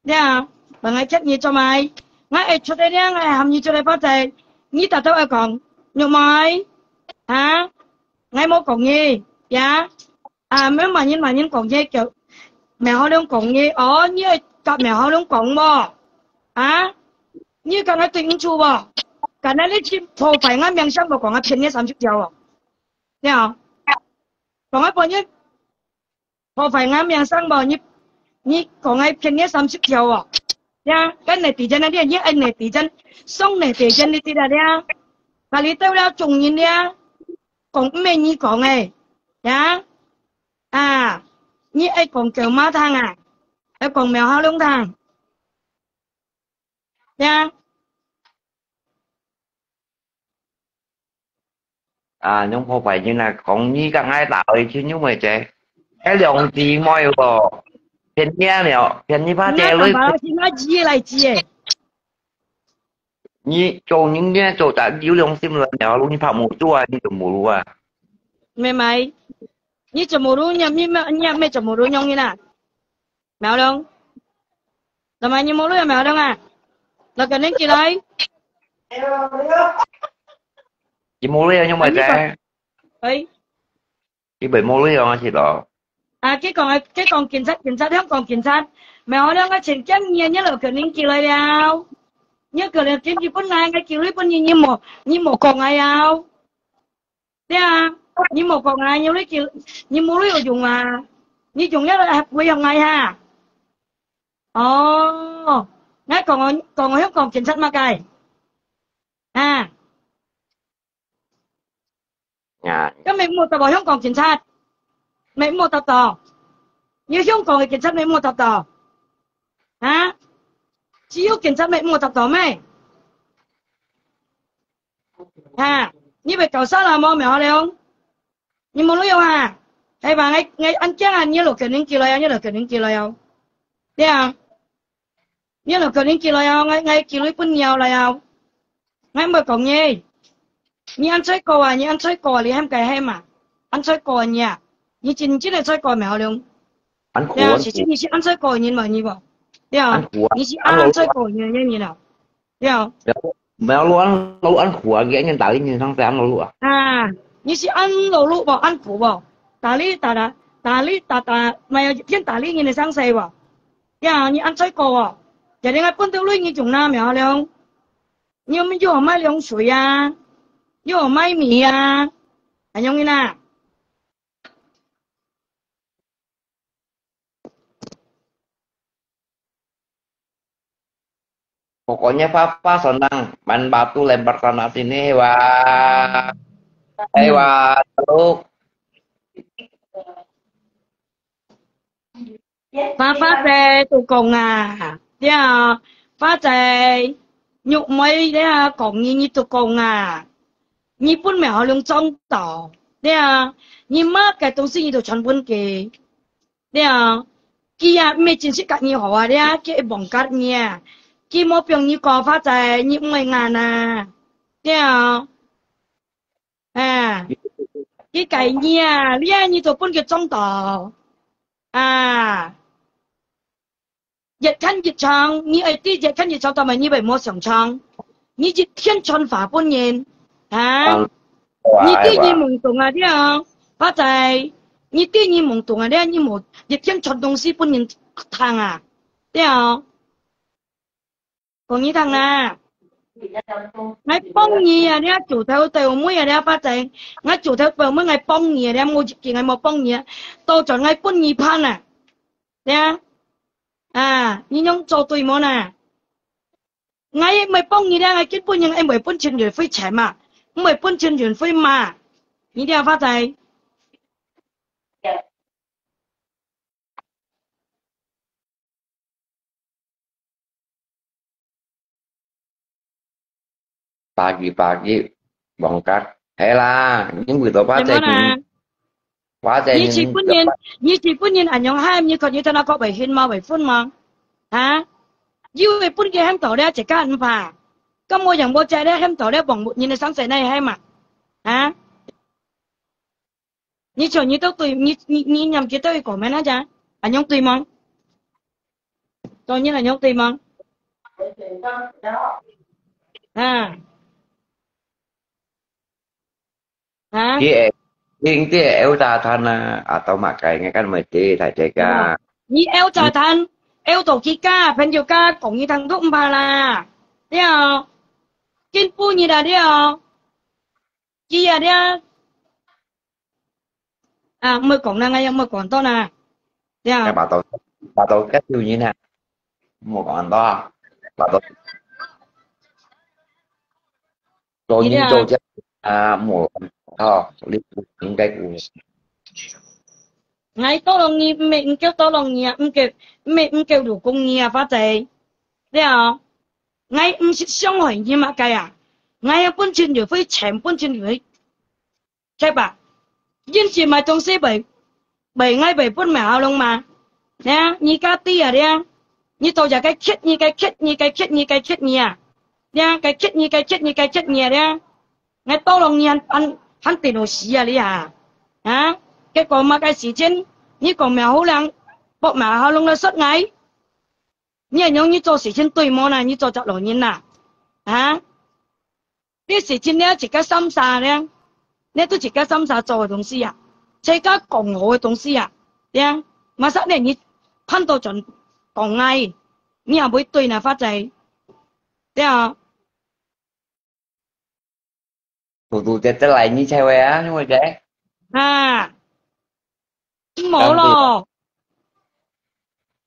呀，本來欠你做麼个？𠊎愛出來了，𠊎喊你出來發財，你大大愛講，肉妹，啊？𠊎無講你，呀？啊，毋好罵人罵人講你，叫苗學良講你，哦，你愛甲苗學良講無？啊？你敢愛對毋住無？敢愛你去破壞𠊎名聲無講啊，騙你三十條哦。呀？講啊，本人 破壞𠊎名聲無？你，你講𠊎騙你三十條哦？呀，恁樣地震啊，你，你恁樣地震，送你地震你知啦呀？把你兜了眾人了，講毋係你講个，呀？啊，你愛講狗媽湯啊，愛講苗學良湯，呀？ 啊，用破壞人啊，講你甲𠊎打去，就因為這，該兩姊妹哦，騙你啊了，騙你把這女，係𠊎自己來知个。你做人呢，做得有良心了，了，你拍無住啊，你做無路啊。妹妹，你做無路，你，你，你，你做無路用人啊？ 苗龍，做麼你無鐳啊，苗龍啊？來，摎你起來。你無鐳啊，用麼个？哎。你袂無鐳啊，係咯？啊，佢講个，佢講警察，警察，香港警察，苗龍啊，前幾日你老公人起來了。你可能今日本來，𠊎叫你本人，你無，你無講𠊎啊。 對啊，你無講啊，你無鐳，你無鐳有用啊？你用了還會用𠊎哈？哦，𠊎講哦，講哦，香港警察麼个？啊？啊。該乜無答到香港警察，乜無答到。你香港个警察乜無答到。啊？只有警察乜無答到咩？ 哈，你會搞笑啦無？苗學良，你無路用啊？係吧？𠊎，𠊎恁驚啊！你老公人起來啊！你老公人起來啊！對啊，你老公人起來啊！𠊎，𠊎起來分你來啊！𠊎毋會講你，你恁衰過啊！你恁衰過啊！你喊該喊嘛？恁衰過啊你啊！你真正个衰過苗學良。 恁苦，對啊，恁苦。其實你係恁衰過个人嘛，你無？對啊，恁苦啊，你係恁衰過个人啊，對啊。毋係，毋係，恁，恁苦啊，佢恁打理人生，恁勞碌啊。啊，你係恁勞碌無？恁苦無？打理打打，打理打打，乜有一片打理人个生死無？對啊，你恁衰過哦，一定愛分到鐳你用啦，苗學良。你又，又好買涼水啊，又好買米啊，恁樣个啦。 Pokoknya Papa senang main batu lempar tanah sini, wah. Hai, wah, Teluk. 花，花姐都講啊，對啊，花姐，玉妹咧講你，你都講啊，你分苗學良撞到，對啊，你麼个東西你都傳分佢，對啊，佢啊，毋係真實甲你好啊，對啊，佢會忘記你啊，佢無放你過，花姐，你毋會硬啊，對啊。 啊，佢該日啊，你啊，你就分佢撞到。啊，越看越長，你愛知越看越長，但係你會無上長。你一天傳話分人，啊？嗯，你知你懵懂啊，對啊，花姐，你知你懵懂啊，對啊，你無一天傳東西分人聽啊，對啊。 講你聽啊，𠊎幫你啊，你啊做頭頭尾啊，你啊發展，𠊎做頭頭尾，𠊎幫你啊，你啊無一件，𠊎無幫你啊，倒轉𠊎分你判啊，對啊，啊，你樣做對無啦？𠊎毋會幫你啦，𠊎根本人毋會分陳遠輝錢嘛，毋會分陳遠輝嘛，你聽發展。百幾百億，王家，係啦，因為到花姐，係無啦？花姐，你自本人，你自本人恁樣喊，你看你在那個會興嗎？會分嗎？啊？有个分佢喊到了，自家毋怕。咁我樣無在了，喊到了，王木人个生死那喊嘛？啊？ 你像你都對，你，你，你念幾多个comment啊？恁樣對嗎？當然恁樣對嗎？啊？啊？佢會，佢會有炸彈啊，atau makai，應該毋會跌，大家。啊，你有炸彈，有到佢家，朋友家，講你聽都毋怕啦。對哦，進步你啦，對哦。 佢啊，這，啊，毋好講啦，哎呀，毋好講到啦，這，該巴肚，巴肚該救人啊，莫講到啊，巴肚，做人做這啊，莫，哦，你應該有。𠊎tolong你，毋係毋夠tolong你啊，毋夠，毋係毋夠老公你啊，花姐，了，𠊎毋識傷害你麼个啊，𠊎有本錢就會錢，本錢就會 對吧？人是買東西賣，賣𠊎賣分賣好弄嘛？呢，你家己啊，呢，你到這个刻你，个刻你，个刻你，个刻你啊，呢，个刻你，个刻你，个刻你啊，呢，𠊎tolong你還，還，還跌落死啊，你啊，啊，結果麼个事情，你講賣好弄，博賣好弄來說𠊎，你恁樣你做事情對無啦？你做隻老人啦，啊？ 這事情呢，自家三儕呢，這都自家三儕做个東西啊，自家講好个東西啊，對啊，麼儕呢，你判到轉講𠊎，你也毋會對哪發仔，對啊。堵堵跌跌來，你才會啊，你會个？啊，無咯。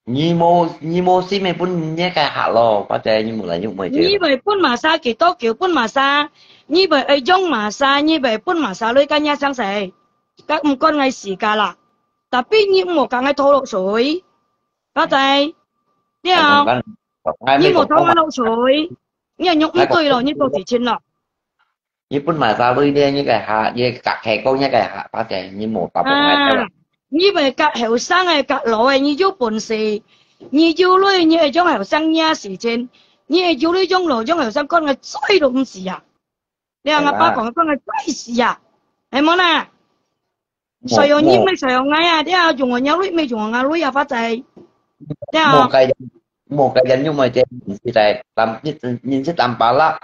你無，你無心个分你个客咯，或者你無來用乜你會分麼儕幾多久分麼儕，你會愛用麼儕，你會分麼儕鐳，該若生死，該毋關𠊎事个啦。Tapi你莫講𠊎拖落水，或者，對啊，你莫拖𠊎落水，你愛用毋對咯，你做事情咯。 你分麼儕鐳呢，你个客，你个客係講你个客，或者你無答應𠊎个。啊，你會佮後生个、佮老个，你有本事，你有鐳，你會用後生惹事情，你會有鐳用老，用後生講个最都毋是啊。你阿爸講講个最是啊，係無啦？誰有你，毋係誰有𠊎啊？你啊，用𠊎个鐳，毋係用𠊎个鐳啊，發財。你啊。莫該，莫該人用乜个，你是在，人，你，你是當巴拉。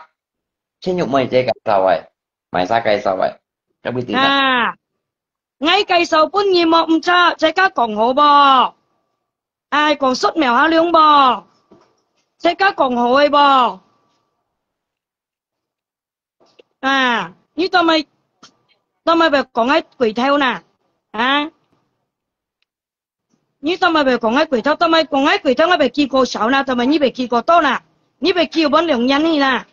青玉妹姐介紹个，買啥介紹个，特別知道。啊，𠊎介紹分你無毋著，自家講好無？哎，講說苗下龍無？自家講好个無？啊，你做麼，做麼會講𠊎鬼頭呢？啊？ 你做麼會講𠊎鬼頭？做麼講𠊎鬼頭？𠊎會記過少啦，做麼你會記過多啦？你會記滿兩年去啦？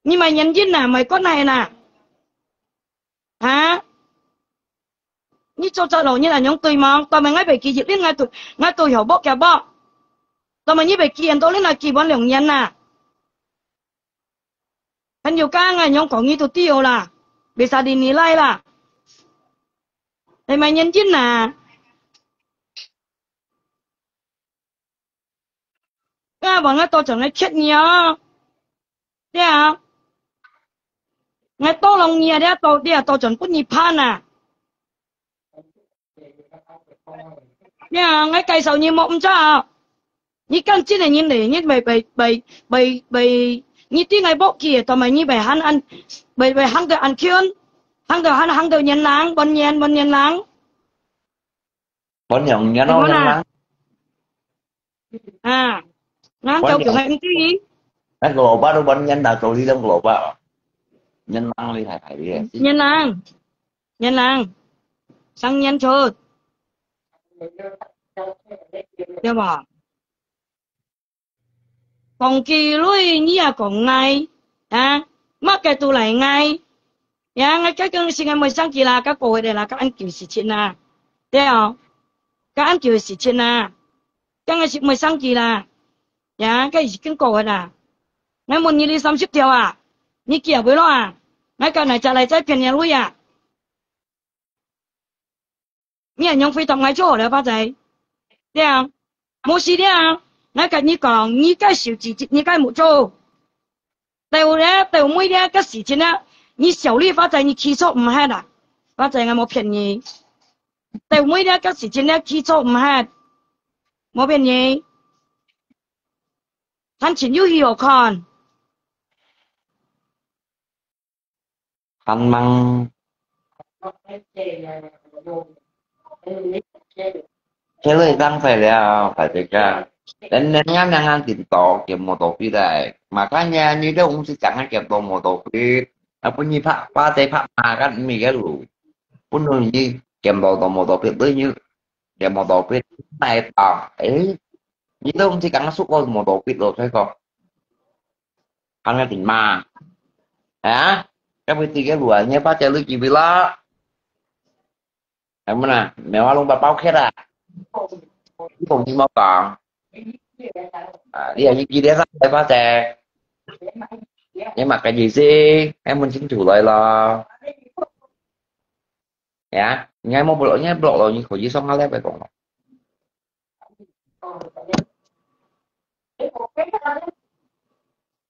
你莫原因啦，莫關係啦。哈？你做隻老人恁樣對無？做麼𠊎會記一年，𠊎都，𠊎都有屋企無？做麼你會記恁多年啦，記滿兩年啦？ 朋友間恁樣講你都知啦，別使你你來啦。你莫認真啊。啊，望𠊎到陣來欠你哦。對啊。𠊎tolong你啊，你啊到，你啊到陣分你判啊。 呀，𠊎介紹你無毋著啊。你敢真个人呢，你會，會，會，會，會，你知𠊎屋企个，做麼你會行恁，會，會行到恁近，行到，行，行到遠人，半遠，半遠人。半遠人咯，係無啦？遠人。啊，𠊎就叫𠊎毋知。該個老伯都半遠啦，做你兩個老伯哦。遠人你太太个。遠人。 原來，生源出，對無？講佢鐳你也講𠊎，啊，麼个都賴𠊎。呀，𠊎該講時間莫生氣啦，該過去个啦，該恁久个事情啦，對哦，該恁久个事情啦，該𠊎係莫生氣啦，呀，該已經過去啦。𠊎問你，你三十條啊？你寄會落啊？𠊎講𠊎隻倈仔騙你鐳啊！你恁樣回答𠊎就好了，花姐。對啊，無事了啊。𠊎跟你講，你該手指，你該目珠，到了，到尾了，該時間了，你小麗花姐，你去錯毋係啦。花姐，𠊎無騙你。到尾了，該時間了，去錯毋係，無騙你。 還真有戲好看。還吂。這個浪費了，大家。人人家兩個領導，給摩托費來。Makanya你都毋使講，給到摩托費。啊，分你拍，花姐拍馬，該毋係个路。不能你給到到摩托費，對你 有無道理？哪會打？誒，你都毋知剛剛輸過無道理咯，所以講，還要緊罵。啊？該會對个路啊，你把這路機會啦。係無啦？無話攏把包開啦。你講你莫講。啊，你還要記得上來發財。你嘛个意思，還問清楚來咯。 Ya，你愛莫block，你愛block咯，你可以上下來白講咯。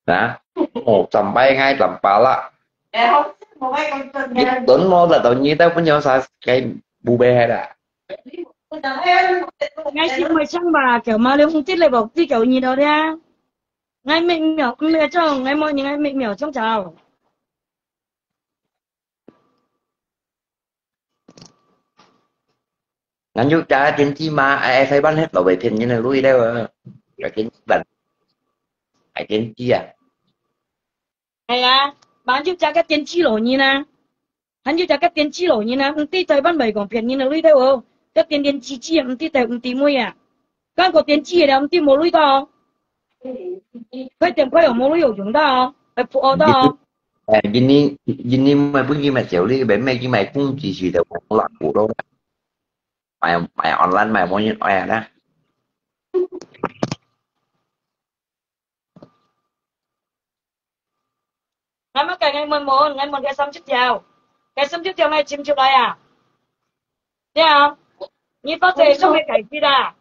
啊？哦，三百，𠊎三百啦。你等我，等到你到朋友啥，該不白害啦。𠊎先會想吧，叫馬龍，你這個目的叫你到了。𠊎每秒，每秒鐘，𠊎每日，𠊎每秒鐘找。 Ngan yuk ca電視嘛，哎，哎，細班hết老尾騙人个鐳了啊。Cái電視bạn. Cái電視à? Hay à, bạn yuk ca cái電視老人啊。Bạn yuk ca cái電視老人啊，毋知台灣咪講騙人个鐳了哦。Cái電電視機啊，毋知台，毋知妹啊。 講過電視了，毋知無鐳到。開店開業無鐳有用到，會破到。誒，今年，今年買不起買少哩，買買去買工具去的，我拉鼓咯。買，買online買無人愛啦。 𠊎乜該𠊎問問，𠊎問該三十條，該三十條𠊎尋出來啊。對啊，你發財送个解釋啊。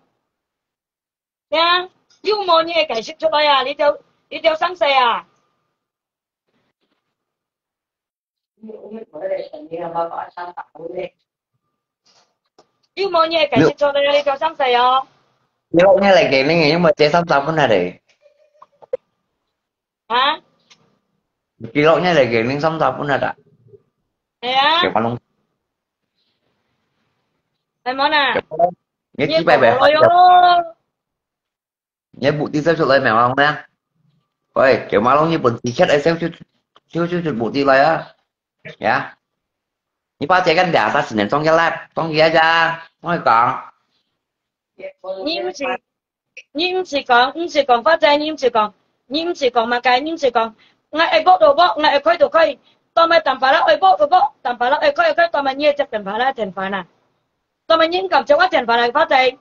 對啊，有無你个解釋出來啊？你條，你條生死啊。 有無你个解釋出來，你條生死哦。記錄你來給你，有無這三十分啊嘞？啊？記錄你來給你三十分啊啦。係啊。Cái mà luôn. 係無啦？你幾百倍？你講咯。 你bukti sao出來咩？Orang nè. Oi, kiểu mà luôn như bukti chết ai sao sao sao sao bukti lại á. Ya. Ni pa cakap dia asal sini trong cái lab, trong cái aja. Nói con. 你毋係，你毋係講，毋係講發財，你毋係講，你毋係講麼个，你毋係講，𠊎愛屋就屋，𠊎愛開就開，到尾tàn phá啦，愛屋就屋，tàn phá啦，愛開就開，到尾你愛接tàn phá啦，tàn phá啦。 做麼人敢將𠊎電話來發財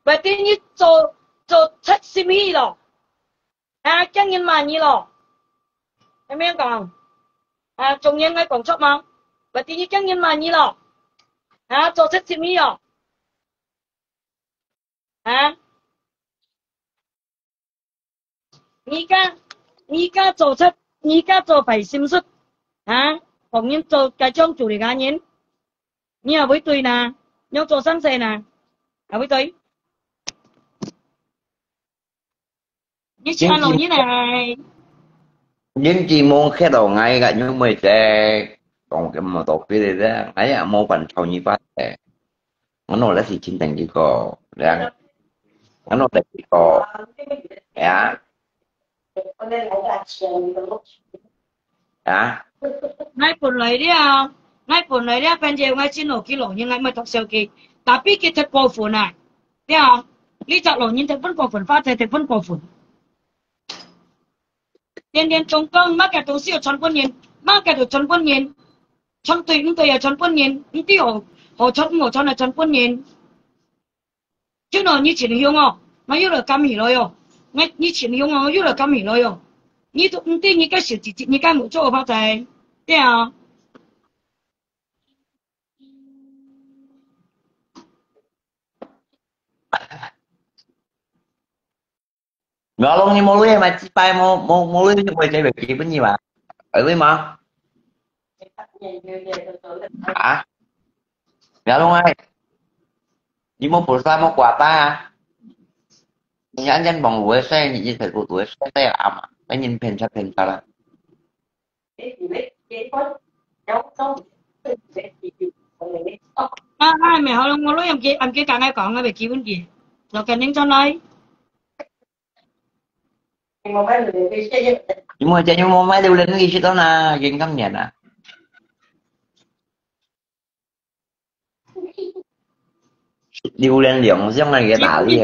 ？Berarti你做，做出心意咯。啊，驚人罵你咯。有無人講？啊，中人愛講出嗎？Berarti你驚人罵你咯。啊，做出心意哦。啊？ 你家，你家做出，你家做壞心術，啊？學人做該種主力个人，你也會對啦，你做生事啦，也會對。你是安老人來。人只望看到𠊎个，你會在講个無道理个，𠊎也無辦法你法个。 Ngano lah si Cinteng iko, ya. Ngano lah iko, ya. Ya. 𠊎本來了，𠊎本來了，反正𠊎真好奇老人，𠊎毋讀小佢，tapi佢忒過分啊，了，你隻老人忒分過分，花姐忒分過分。 天天總講，麼个東西愛傳分人，麼个就傳分人，傳對毋對也傳分人，毋知好，好傳毋好傳也傳分人。就喏，你真凶哦，𠊎又來感起來哦，𠊎，你真凶哦，又來感起來哦。你都毋知你个手指，你个無做法在，對啊。苗龍，你無鐳買幾擺，無，無，無鐳，你會這個基本的嘛？會鐳嗎？啊？苗龍啊，你無菩薩，無掛帶啊？你安全網路个事，你一直都都个事啊嘛？被人騙財騙財啦。 啊，啊，無好，我錄音機，音機講來講，我袂記問題，就跟恁轉來。你莫再用我買榴蓮个意思到哪？人咁遠啊！榴槤兩箱啊，个大力。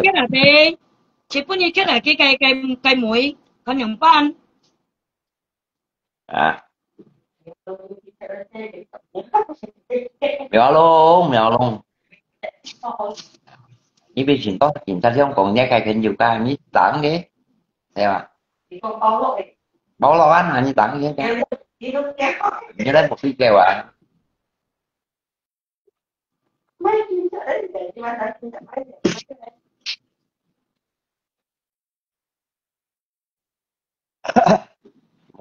七分一克啊，个，七分一克啊，个，个，个，个梅，看樣般。 啊。苗龍，苗龍。你別尋到警察局講你个朋友个，你打个，對吧？包落啊，你打个，你來無水个哇？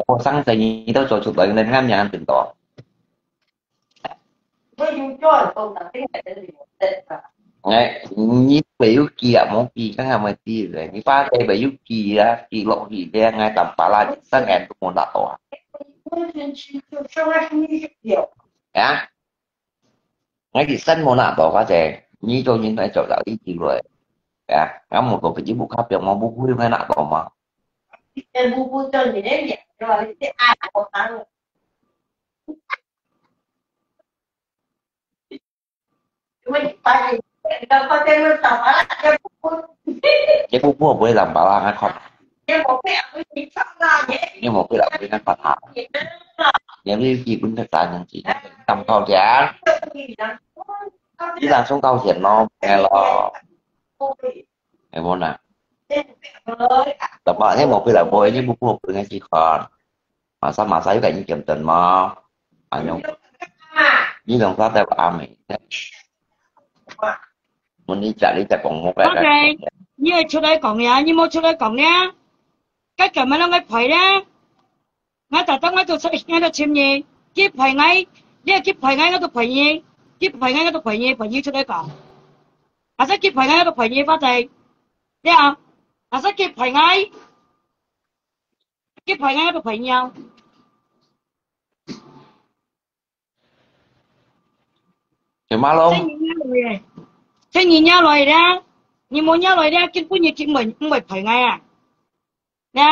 我上次你都做出來，你看你還真多。哎，你袂有記啊，無記，剛剛沒記咧。你發呆袂有記啊，記落去咧，𠊎打巴拉，三年都無拿到啊。啊？ 𠊎个身無拿到，或者你做人來做到一條路，呀，𠊎無做朋友無卡表，我無會拿到嘛。這不過不會打巴拉，𠊎看。 你無必要去看他。你有基本个三年級，當高兴。你人送高兴咯，哎咯。哎，無啦。怎麼？你無必要，無，你不過不應該去看。Masa-masa又跟你競爭嘛。哎喲，你兩三代阿美。問你食，你食廣播个。OK，你愛出來講呀，你無出來講呀。 該根本攏愛賠咧。𠊎逐到𠊎都出，𠊎都尋你，佢賠𠊎，你愛佢賠𠊎，𠊎都賠你，佢賠𠊎，𠊎都賠你，賠你出來講。啊，所以佢賠𠊎，𠊎都賠你，發財。對啊，啊，所以佢賠𠊎，佢賠𠊎，𠊎都賠你啊。 有嗎咯？這人家來耶，這人家來咧，你無人家來咧，根本你根本毋會賠𠊎啊。咧。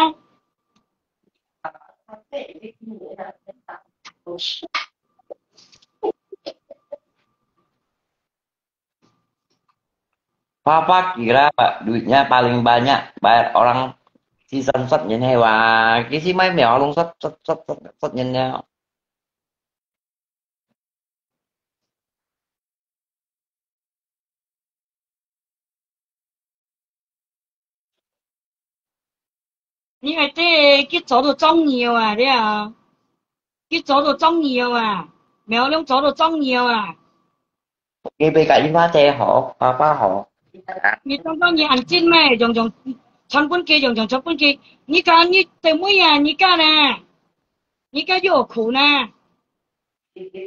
Papa kira duitnya paling banyak bayar orang si Sansat ini wah. Kisi mai mèo orang sat sat sat sat sat ini. 你愛對佢做到壯牛啊，對啊。佢做到壯牛啊，苗龍做到壯牛啊。佢被佢話得好，爸爸好。你當作你安靜咩？用用傳本機，用用傳本機。你講你對尾啊，你講呢？你講有苦呢？ 對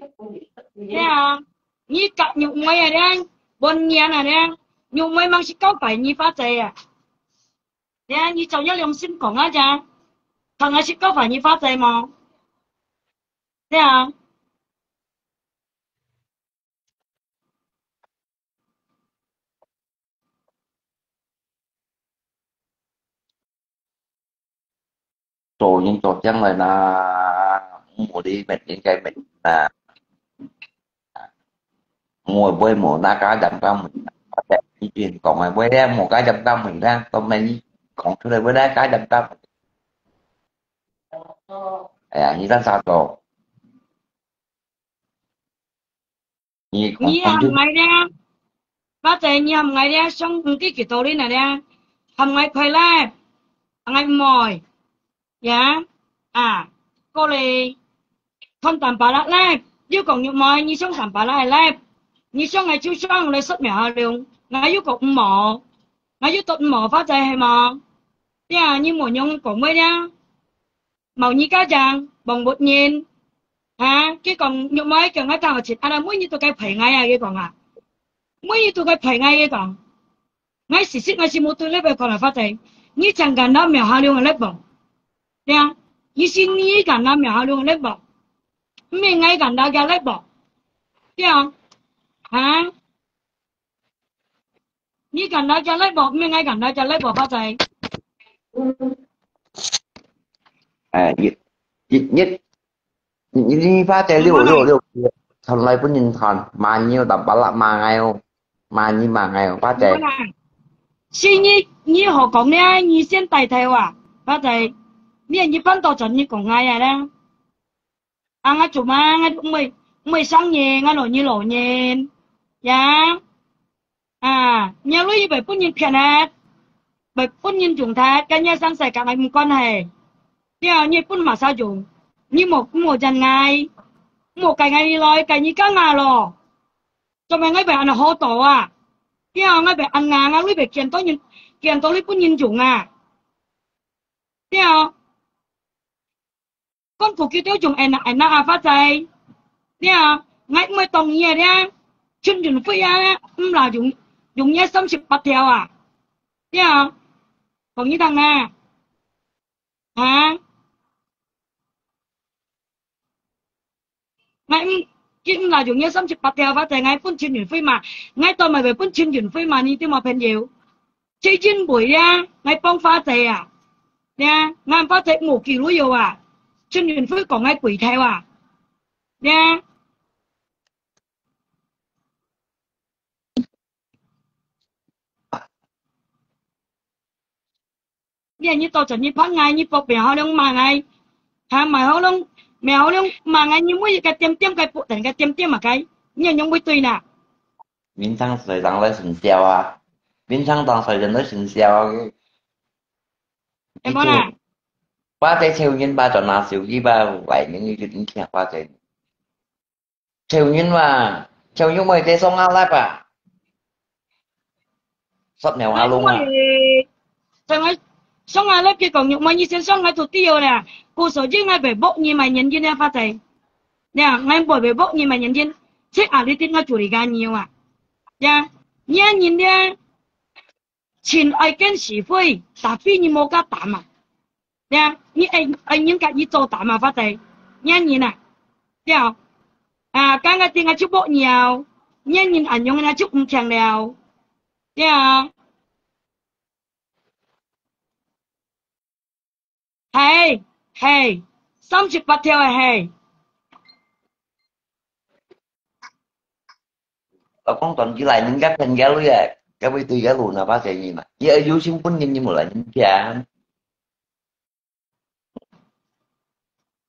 啊，你教玉妹啊咧，半年啊咧，玉妹吂識教壞你發財啊。對啊，你做有良心講啊，這，看𠊎識教壞你發財無？對啊。 做人做將來啦，無你明天該明啦。無會無那家人家門，或者以前講个，會咧無家人家門咧，都免你講出來，會咧家人家門。哎呀，你在啥做？ 你你喊𠊎咧，或者你喊𠊎咧，想毋知幾多人啊咧，喊𠊎快樂，喊𠊎毋愛。呀，啊，過來看Tampalak live，又講玉妹，你上Tampalak live，你上來就上來說苗阿龍，𠊎又講毋好，𠊎又答毋好，發財係無？對啊，你無用講話了，無你家長，忘不人，啊，佢講玉妹叫𠊎當好錢，啊，每日都該陪𠊎啊，佢講啊，每日都該陪𠊎，佢講。 𠊎事實𠊎係無對level看來發財，你淨敢拿苗下龍个level，對啊，你係你敢拿苗下龍个level，毋係𠊎敢拿佢level，對啊，啊，你敢拿佢level，毋係𠊎敢拿佢level，發財。哎，一、一、一、你、你、你發財六、六、六，從來不能談，罵你有打巴拉罵𠊎哦。 罵你罵𠊎哦，發財。無啦，係你，你好講呢，你先帶頭啊，發財。你，你辦到轉你講𠊎啊啦。啊，𠊎做麼，𠊎毋會，毋會生人，𠊎老人老人。呀，啊，你女又會分人騙啊，會分人用忒，跟你生世界𠊎無關係。了，你分麼儕用，你莫，莫怨𠊎，莫怪𠊎來，怪你家下咯。 做麼个𠊎會恁好到啊？對啊，𠊎會恁硬啊，你會見到人，見到你分人用啊？對啊，講古句都用恁啊恁啊啊發財。對啊，𠊎毋會當你啊，像運費啊，毋啦用，用你三十八條啊。對啊，講你聽啊。啊？ 𠊎毋，佢毋啦用你三十八條發財，𠊎分陳運輝嘛，𠊎當然會分陳運輝嘛，你知無朋友？這因為啊，𠊎幫發財啊，呀，𠊎發財無幾路有啊，陳運輝講𠊎鬼頭啊，呀。 你，你到這你拍𠊎，你發苗好量罵𠊎，哈，苗好量，苗好量罵𠊎，你每一個點點該發電个點點嘛該，你仰會對啦？明天誰人來生肖啊？明天當誰人來生肖啊？係無啦？我這抽煙吧，就拿手機吧，外面你就你聽我這。 抽煙嘛，抽煙會得上下來吧？十秒下路嘛。像𠊎上下來，佢講，玉妹你先上來就對了啦。故所以𠊎會บอก你買煙煙个發財。呀，𠊎會會บอก你買煙煙，這下你聽𠊎做你个牛啊。呀，你人呢？ 盡愛見是非，tapi你無甲膽啊。對啊，你愛，愛人甲你做膽啊，發財，你人啊，對啊。啊，剛剛聽啊就無聊，你人恁樣啊就毋聽了，對啊。 係，係，三十八條个係。我講斷佢來，人家騙佢鐳啊，佢會對佢鐳哪怕便宜嘛？佢愛有心分人，你無來人騙。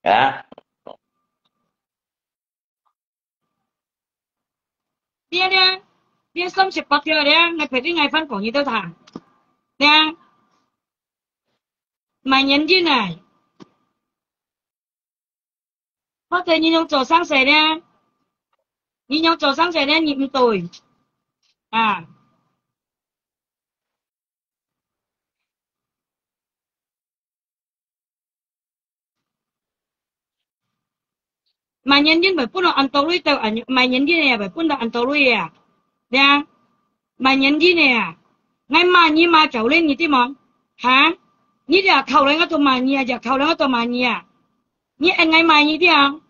啊？ 對啊，對啊，你三十八條个，𠊎陪你𠊎翻講你都聽。對啊，買眼鏡啊，或者你用做生意呢？你用做生意呢？你毋對啊。 買眼鏡會分到恁多鐳，到恁，買眼鏡个也會分到恁多鐳啊。對啊，買眼鏡个啊，𠊎罵你罵夠了，你知無？哈？你這口來𠊎都罵你啊，這口來𠊎都罵你啊。你應該罵你的啊。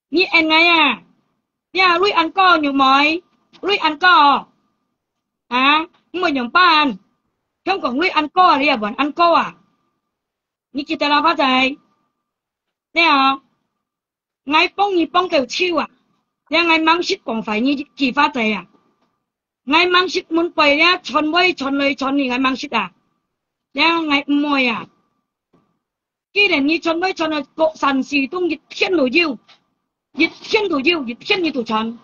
你應該啊，你啊，鐳恁高，玉妹，鐳恁高哦。啊，毋會仰般？香港鐳恁高啊，你也還恁高啊？你記得啦，發財？對啊，𠊎幫你幫到手啊，你𠊎吂識講壞你幾發財啊。 𠊎吂識問背了，傳位傳來傳去，𠊎吂識啊。了，𠊎毋會啊。既然你傳位傳來，各山西東一片都有，一片都有，一片你都傳。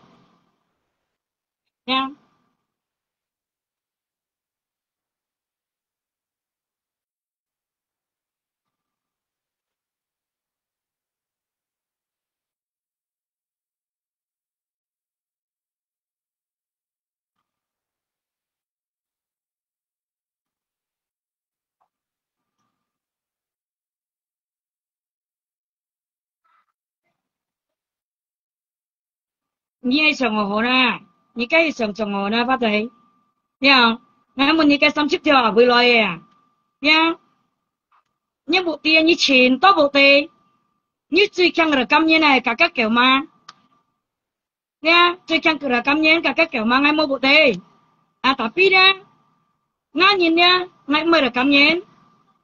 了。你愛想好好啦，你該想想好好啦，發財。呀，𠊎問你个三十條啊，會來个啊。呀，你目的，你尋到目的，你最強个感恩啊，係自家狗嗎？呀，最強个感恩，自家狗嗎？𠊎無目的。啊，tapi呢，𠊎人呢，𠊎毋係感恩。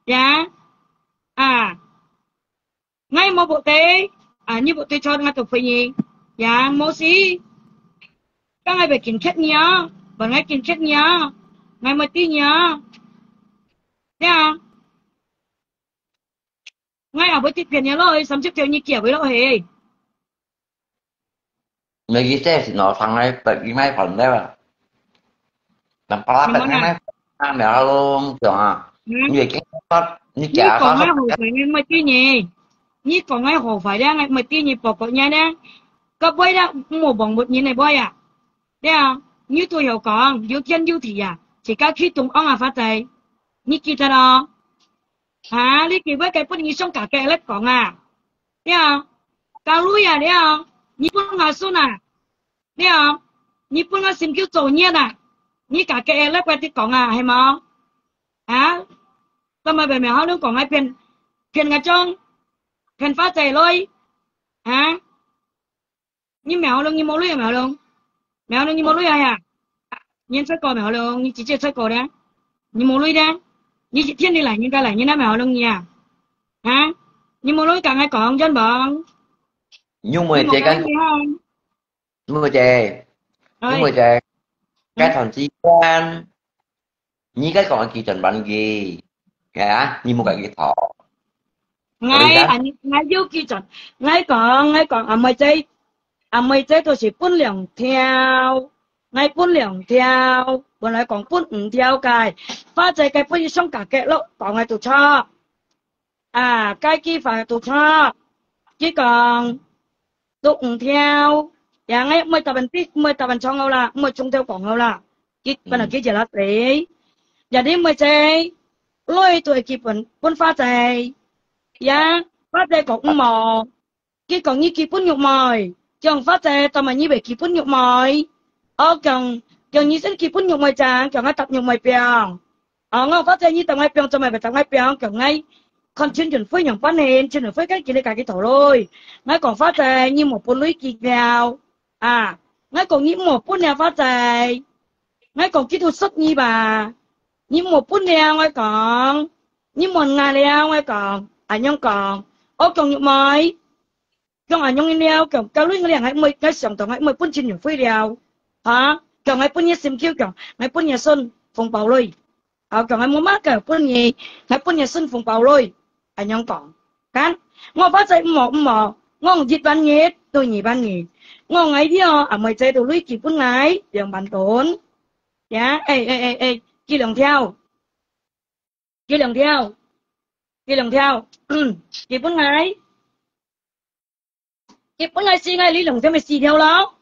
呀，啊。 𠊎無目的，啊，你目的錯，𠊎都陪你。呀，無事。該𠊎會緊刻你哦，分𠊎緊刻你哦，𠊎會知你哦。呀，𠊎也會知別人落去，三十條你寄會落去。 你意思係拿上來，你買飯了啊？Nampak apa你買飯啊？Mèo Halong，講啊，你已經，你講个好壞，𠊎毋係知你。你講个好壞咧，𠊎毋係知你，包括你咧，該尾咧，莫忘本人个尾啊。對啊，你都有講，有天有地啊，自家去東岸啊發財，你記得咯？啊，你記得該本你想家己來講啊？ 了，教會啊了，你分𠊎信啊，了，你分𠊎心臼做熱啊，你家己會來怪得講啊，係無？啊？做麼个Mèo Halong講𠊎騙，騙𠊎種，騙發財來？啊？你Mèo Halong，你無鐳啊，Mèo Halong？Mèo Halong，你無鐳啊呀？你出國Mèo Halong，你直接出國咧？你無鐳咧？你一天你來人家來人家Mèo Halong你啊？ 啊？你無鐳同𠊎講，John Bang。你妹姐跟，你妹姐，你妹姐，該段時間，你該講幾陣玩具，呀？你無該幾套。𠊎，𠊎有幾陣，𠊎講，𠊎講，阿妹姐，阿妹姐都係分兩條，𠊎分兩條，本來講分五條个，發財个分一雙價格咯，講个都錯。 啊，該句話都錯。佢講，都五條，呀，𠊎毋會答應，毋會答應錯好啦，毋會從頭講好啦。佢本來佢就拉死。呀，你毋會知，來都係佢分，分發財。呀，發財講毋無。 佢講你寄分玉妹，講發財，做麼你會寄分玉妹？哦，講，講你先寄分玉妹正，講𠊎搭玉妹放。哦，𠊎發財你搭𠊎放，做麼會搭𠊎放？講𠊎看陳俊輝樣般形，陳俊輝跟佢个家己討論。𠊎講發財，你莫分鐳寄票。啊，𠊎講你莫分了發財。 𠊎講佢都識你吧，你莫分了，𠊎講，你莫愛了，𠊎講，恁樣講，哦，講玉妹，講恁樣了，講，到尾𠊎兩个妹，𠊎想到𠊎妹分陳俊輝了，哈，講𠊎分你心臼，講𠊎分你信紅包鐳，哦，講𠊎無麼个分你，𠊎分你信紅包鐳，恁樣講，看，𠊎發財毋好毋好，𠊎一萬日到二萬日，𠊎𠊎了，阿妹仔都累積分𠊎兩萬多。 呀，哎，哎，哎，哎，寄兩條，寄兩條，寄兩條，寄分𠊎，寄分𠊎四，𠊎這兩條咪四條咯。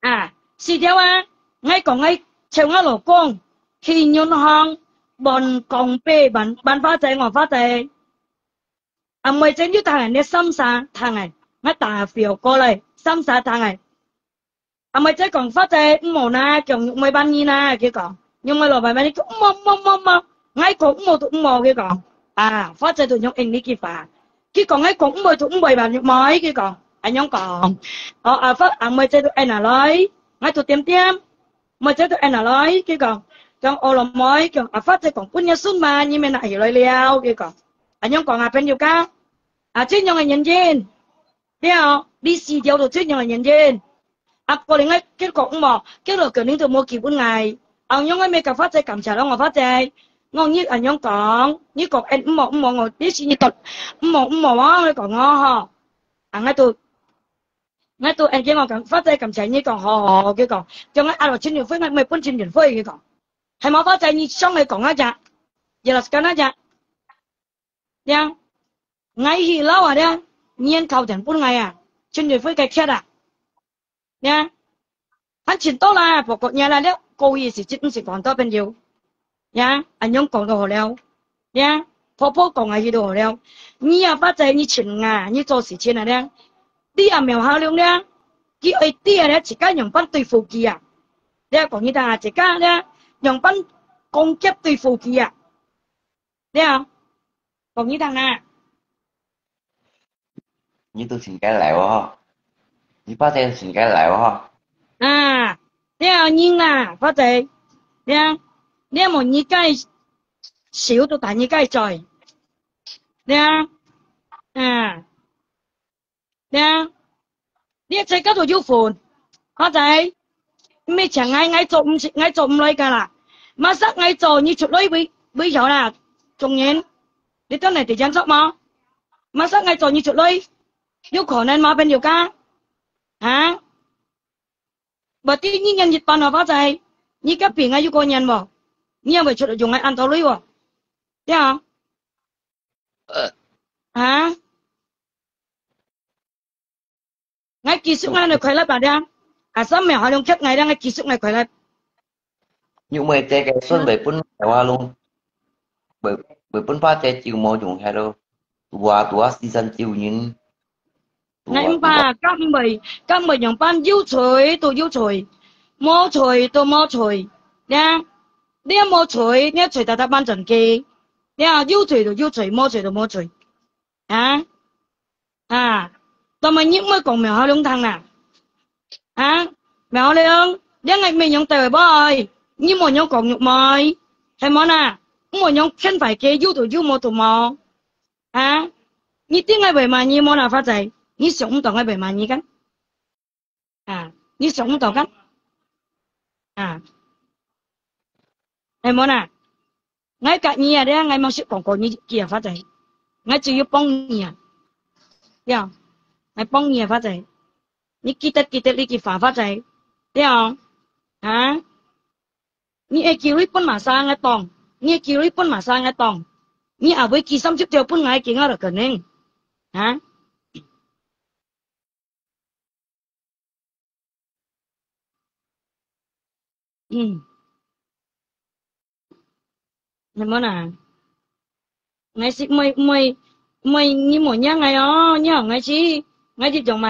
啊，四條啊，𠊎講𠊎請𠊎老公去銀行辦光爿，辦，辦發財，𠊎發財。阿妹真有聽人个三儕聽个，𠊎打表過來，三儕聽个。 阿妹仔講發財毋好啦，講玉妹萬二啦，佢講，玉妹老闆萬二，佢講，毋好，毋好，毋好，毋好，𠊎講毋好就毋好，佢講。啊，發財就用應你句話。佢講，𠊎講毋好就毋好萬玉妹，佢講，恁樣講。哦，阿發，阿妹仔就恁樣來，𠊎就點點，妹仔就恁樣來，佢講，講，哦，老妹，講，阿發財講，分你信嘛，你免拿起來了，佢講。恁樣講啊，朋友家，啊，這樣个原因。 了，你死掉就最重要个原因。啊，可能𠊎結果毋好，結果可能就無機會愛。啊，用𠊎乜甲發財感謝咯，𠊎發財。𠊎你恁樣講，你講，哎，毋好，毋好，𠊎，你是你講，毋好，毋好啊，𠊎講哦，吼。啊，𠊎都，𠊎都，哎，我講，發財感謝你講，好，好，好，佢講，叫𠊎阿羅陳俊輝，𠊎毋會分陳俊輝，佢講。係無發財，你上來講啊，只，jelaskan啊，只。 呀，𠊎去老啊了，你人靠近分𠊎啊，陳俊輝个客啊，呀，還真多啦，不過你啦了，過去時節毋是講到朋友，呀，恁樣講就好了，呀，婆婆講啊，佢就好了，你啊，發財你請啊，你做事情啊了，你也無效用了。佢愛知啊，你自家仰般對付佢啊。你講你聽啊，自家你仰般攻擊對付佢啊。你啊，講你聽啊。你都真个來哦，你發財真个來哦。啊，你啊，人啊，發財，你啊，你啊，無你个手都打你个嘴，你啊，啊。 呀，你在該度有份，發財，毋係請𠊎，𠊎做毋係，𠊎做毋來个啦。Masa𠊎做，你出來為，為曉啦，中人，你到底在這做麼？Masa𠊎做，你出來，有可能嗎，朋友家？啊？Berarti你年一半哦，發財，你个病啊有過年無？你也會出來用𠊎恁多鐳哦，對啊？啊？ 𠊎繼續𠊎來快樂吧，這。啊，三秒還用欠𠊎，這𠊎繼續𠊎快樂。因為這个孫會分白話咯，會，會分發這就無用遐咯。拄啊，拄啊，四三九人。𠊎毋怕，敢毋會，敢毋會用辦有罪都有罪，無罪都無罪，呀。你無罪，你罪大大辦轉个，呀，有罪都有罪，無罪都無罪。 啊？啊，做麼你毋會講苗學良聽啦？啊？苗學良，你愛面容對不對？你莫用講肉麻，係無啦？莫用偏壞个，有都有，無都無。啊？你知𠊎會罵你無啦，發財？你想毋到𠊎會罵你个？ 啊，你想毋到个？啊，係無啦？𠊎佮你啊，這𠊎無識講過你句啊，發財。𠊎只有幫你啊，對，𠊎幫你啊，發財。你記得，記得你句話，發財，對哦。啊？你愛寄鐳分麼儕𠊎當？你愛寄鐳分麼儕𠊎當？你也會寄三十條分𠊎，寄𠊎就可能。啊？ 嗯。係無啦？𠊎識妹，妹，妹，你無讓𠊎哦，你好，𠊎去，𠊎去用買。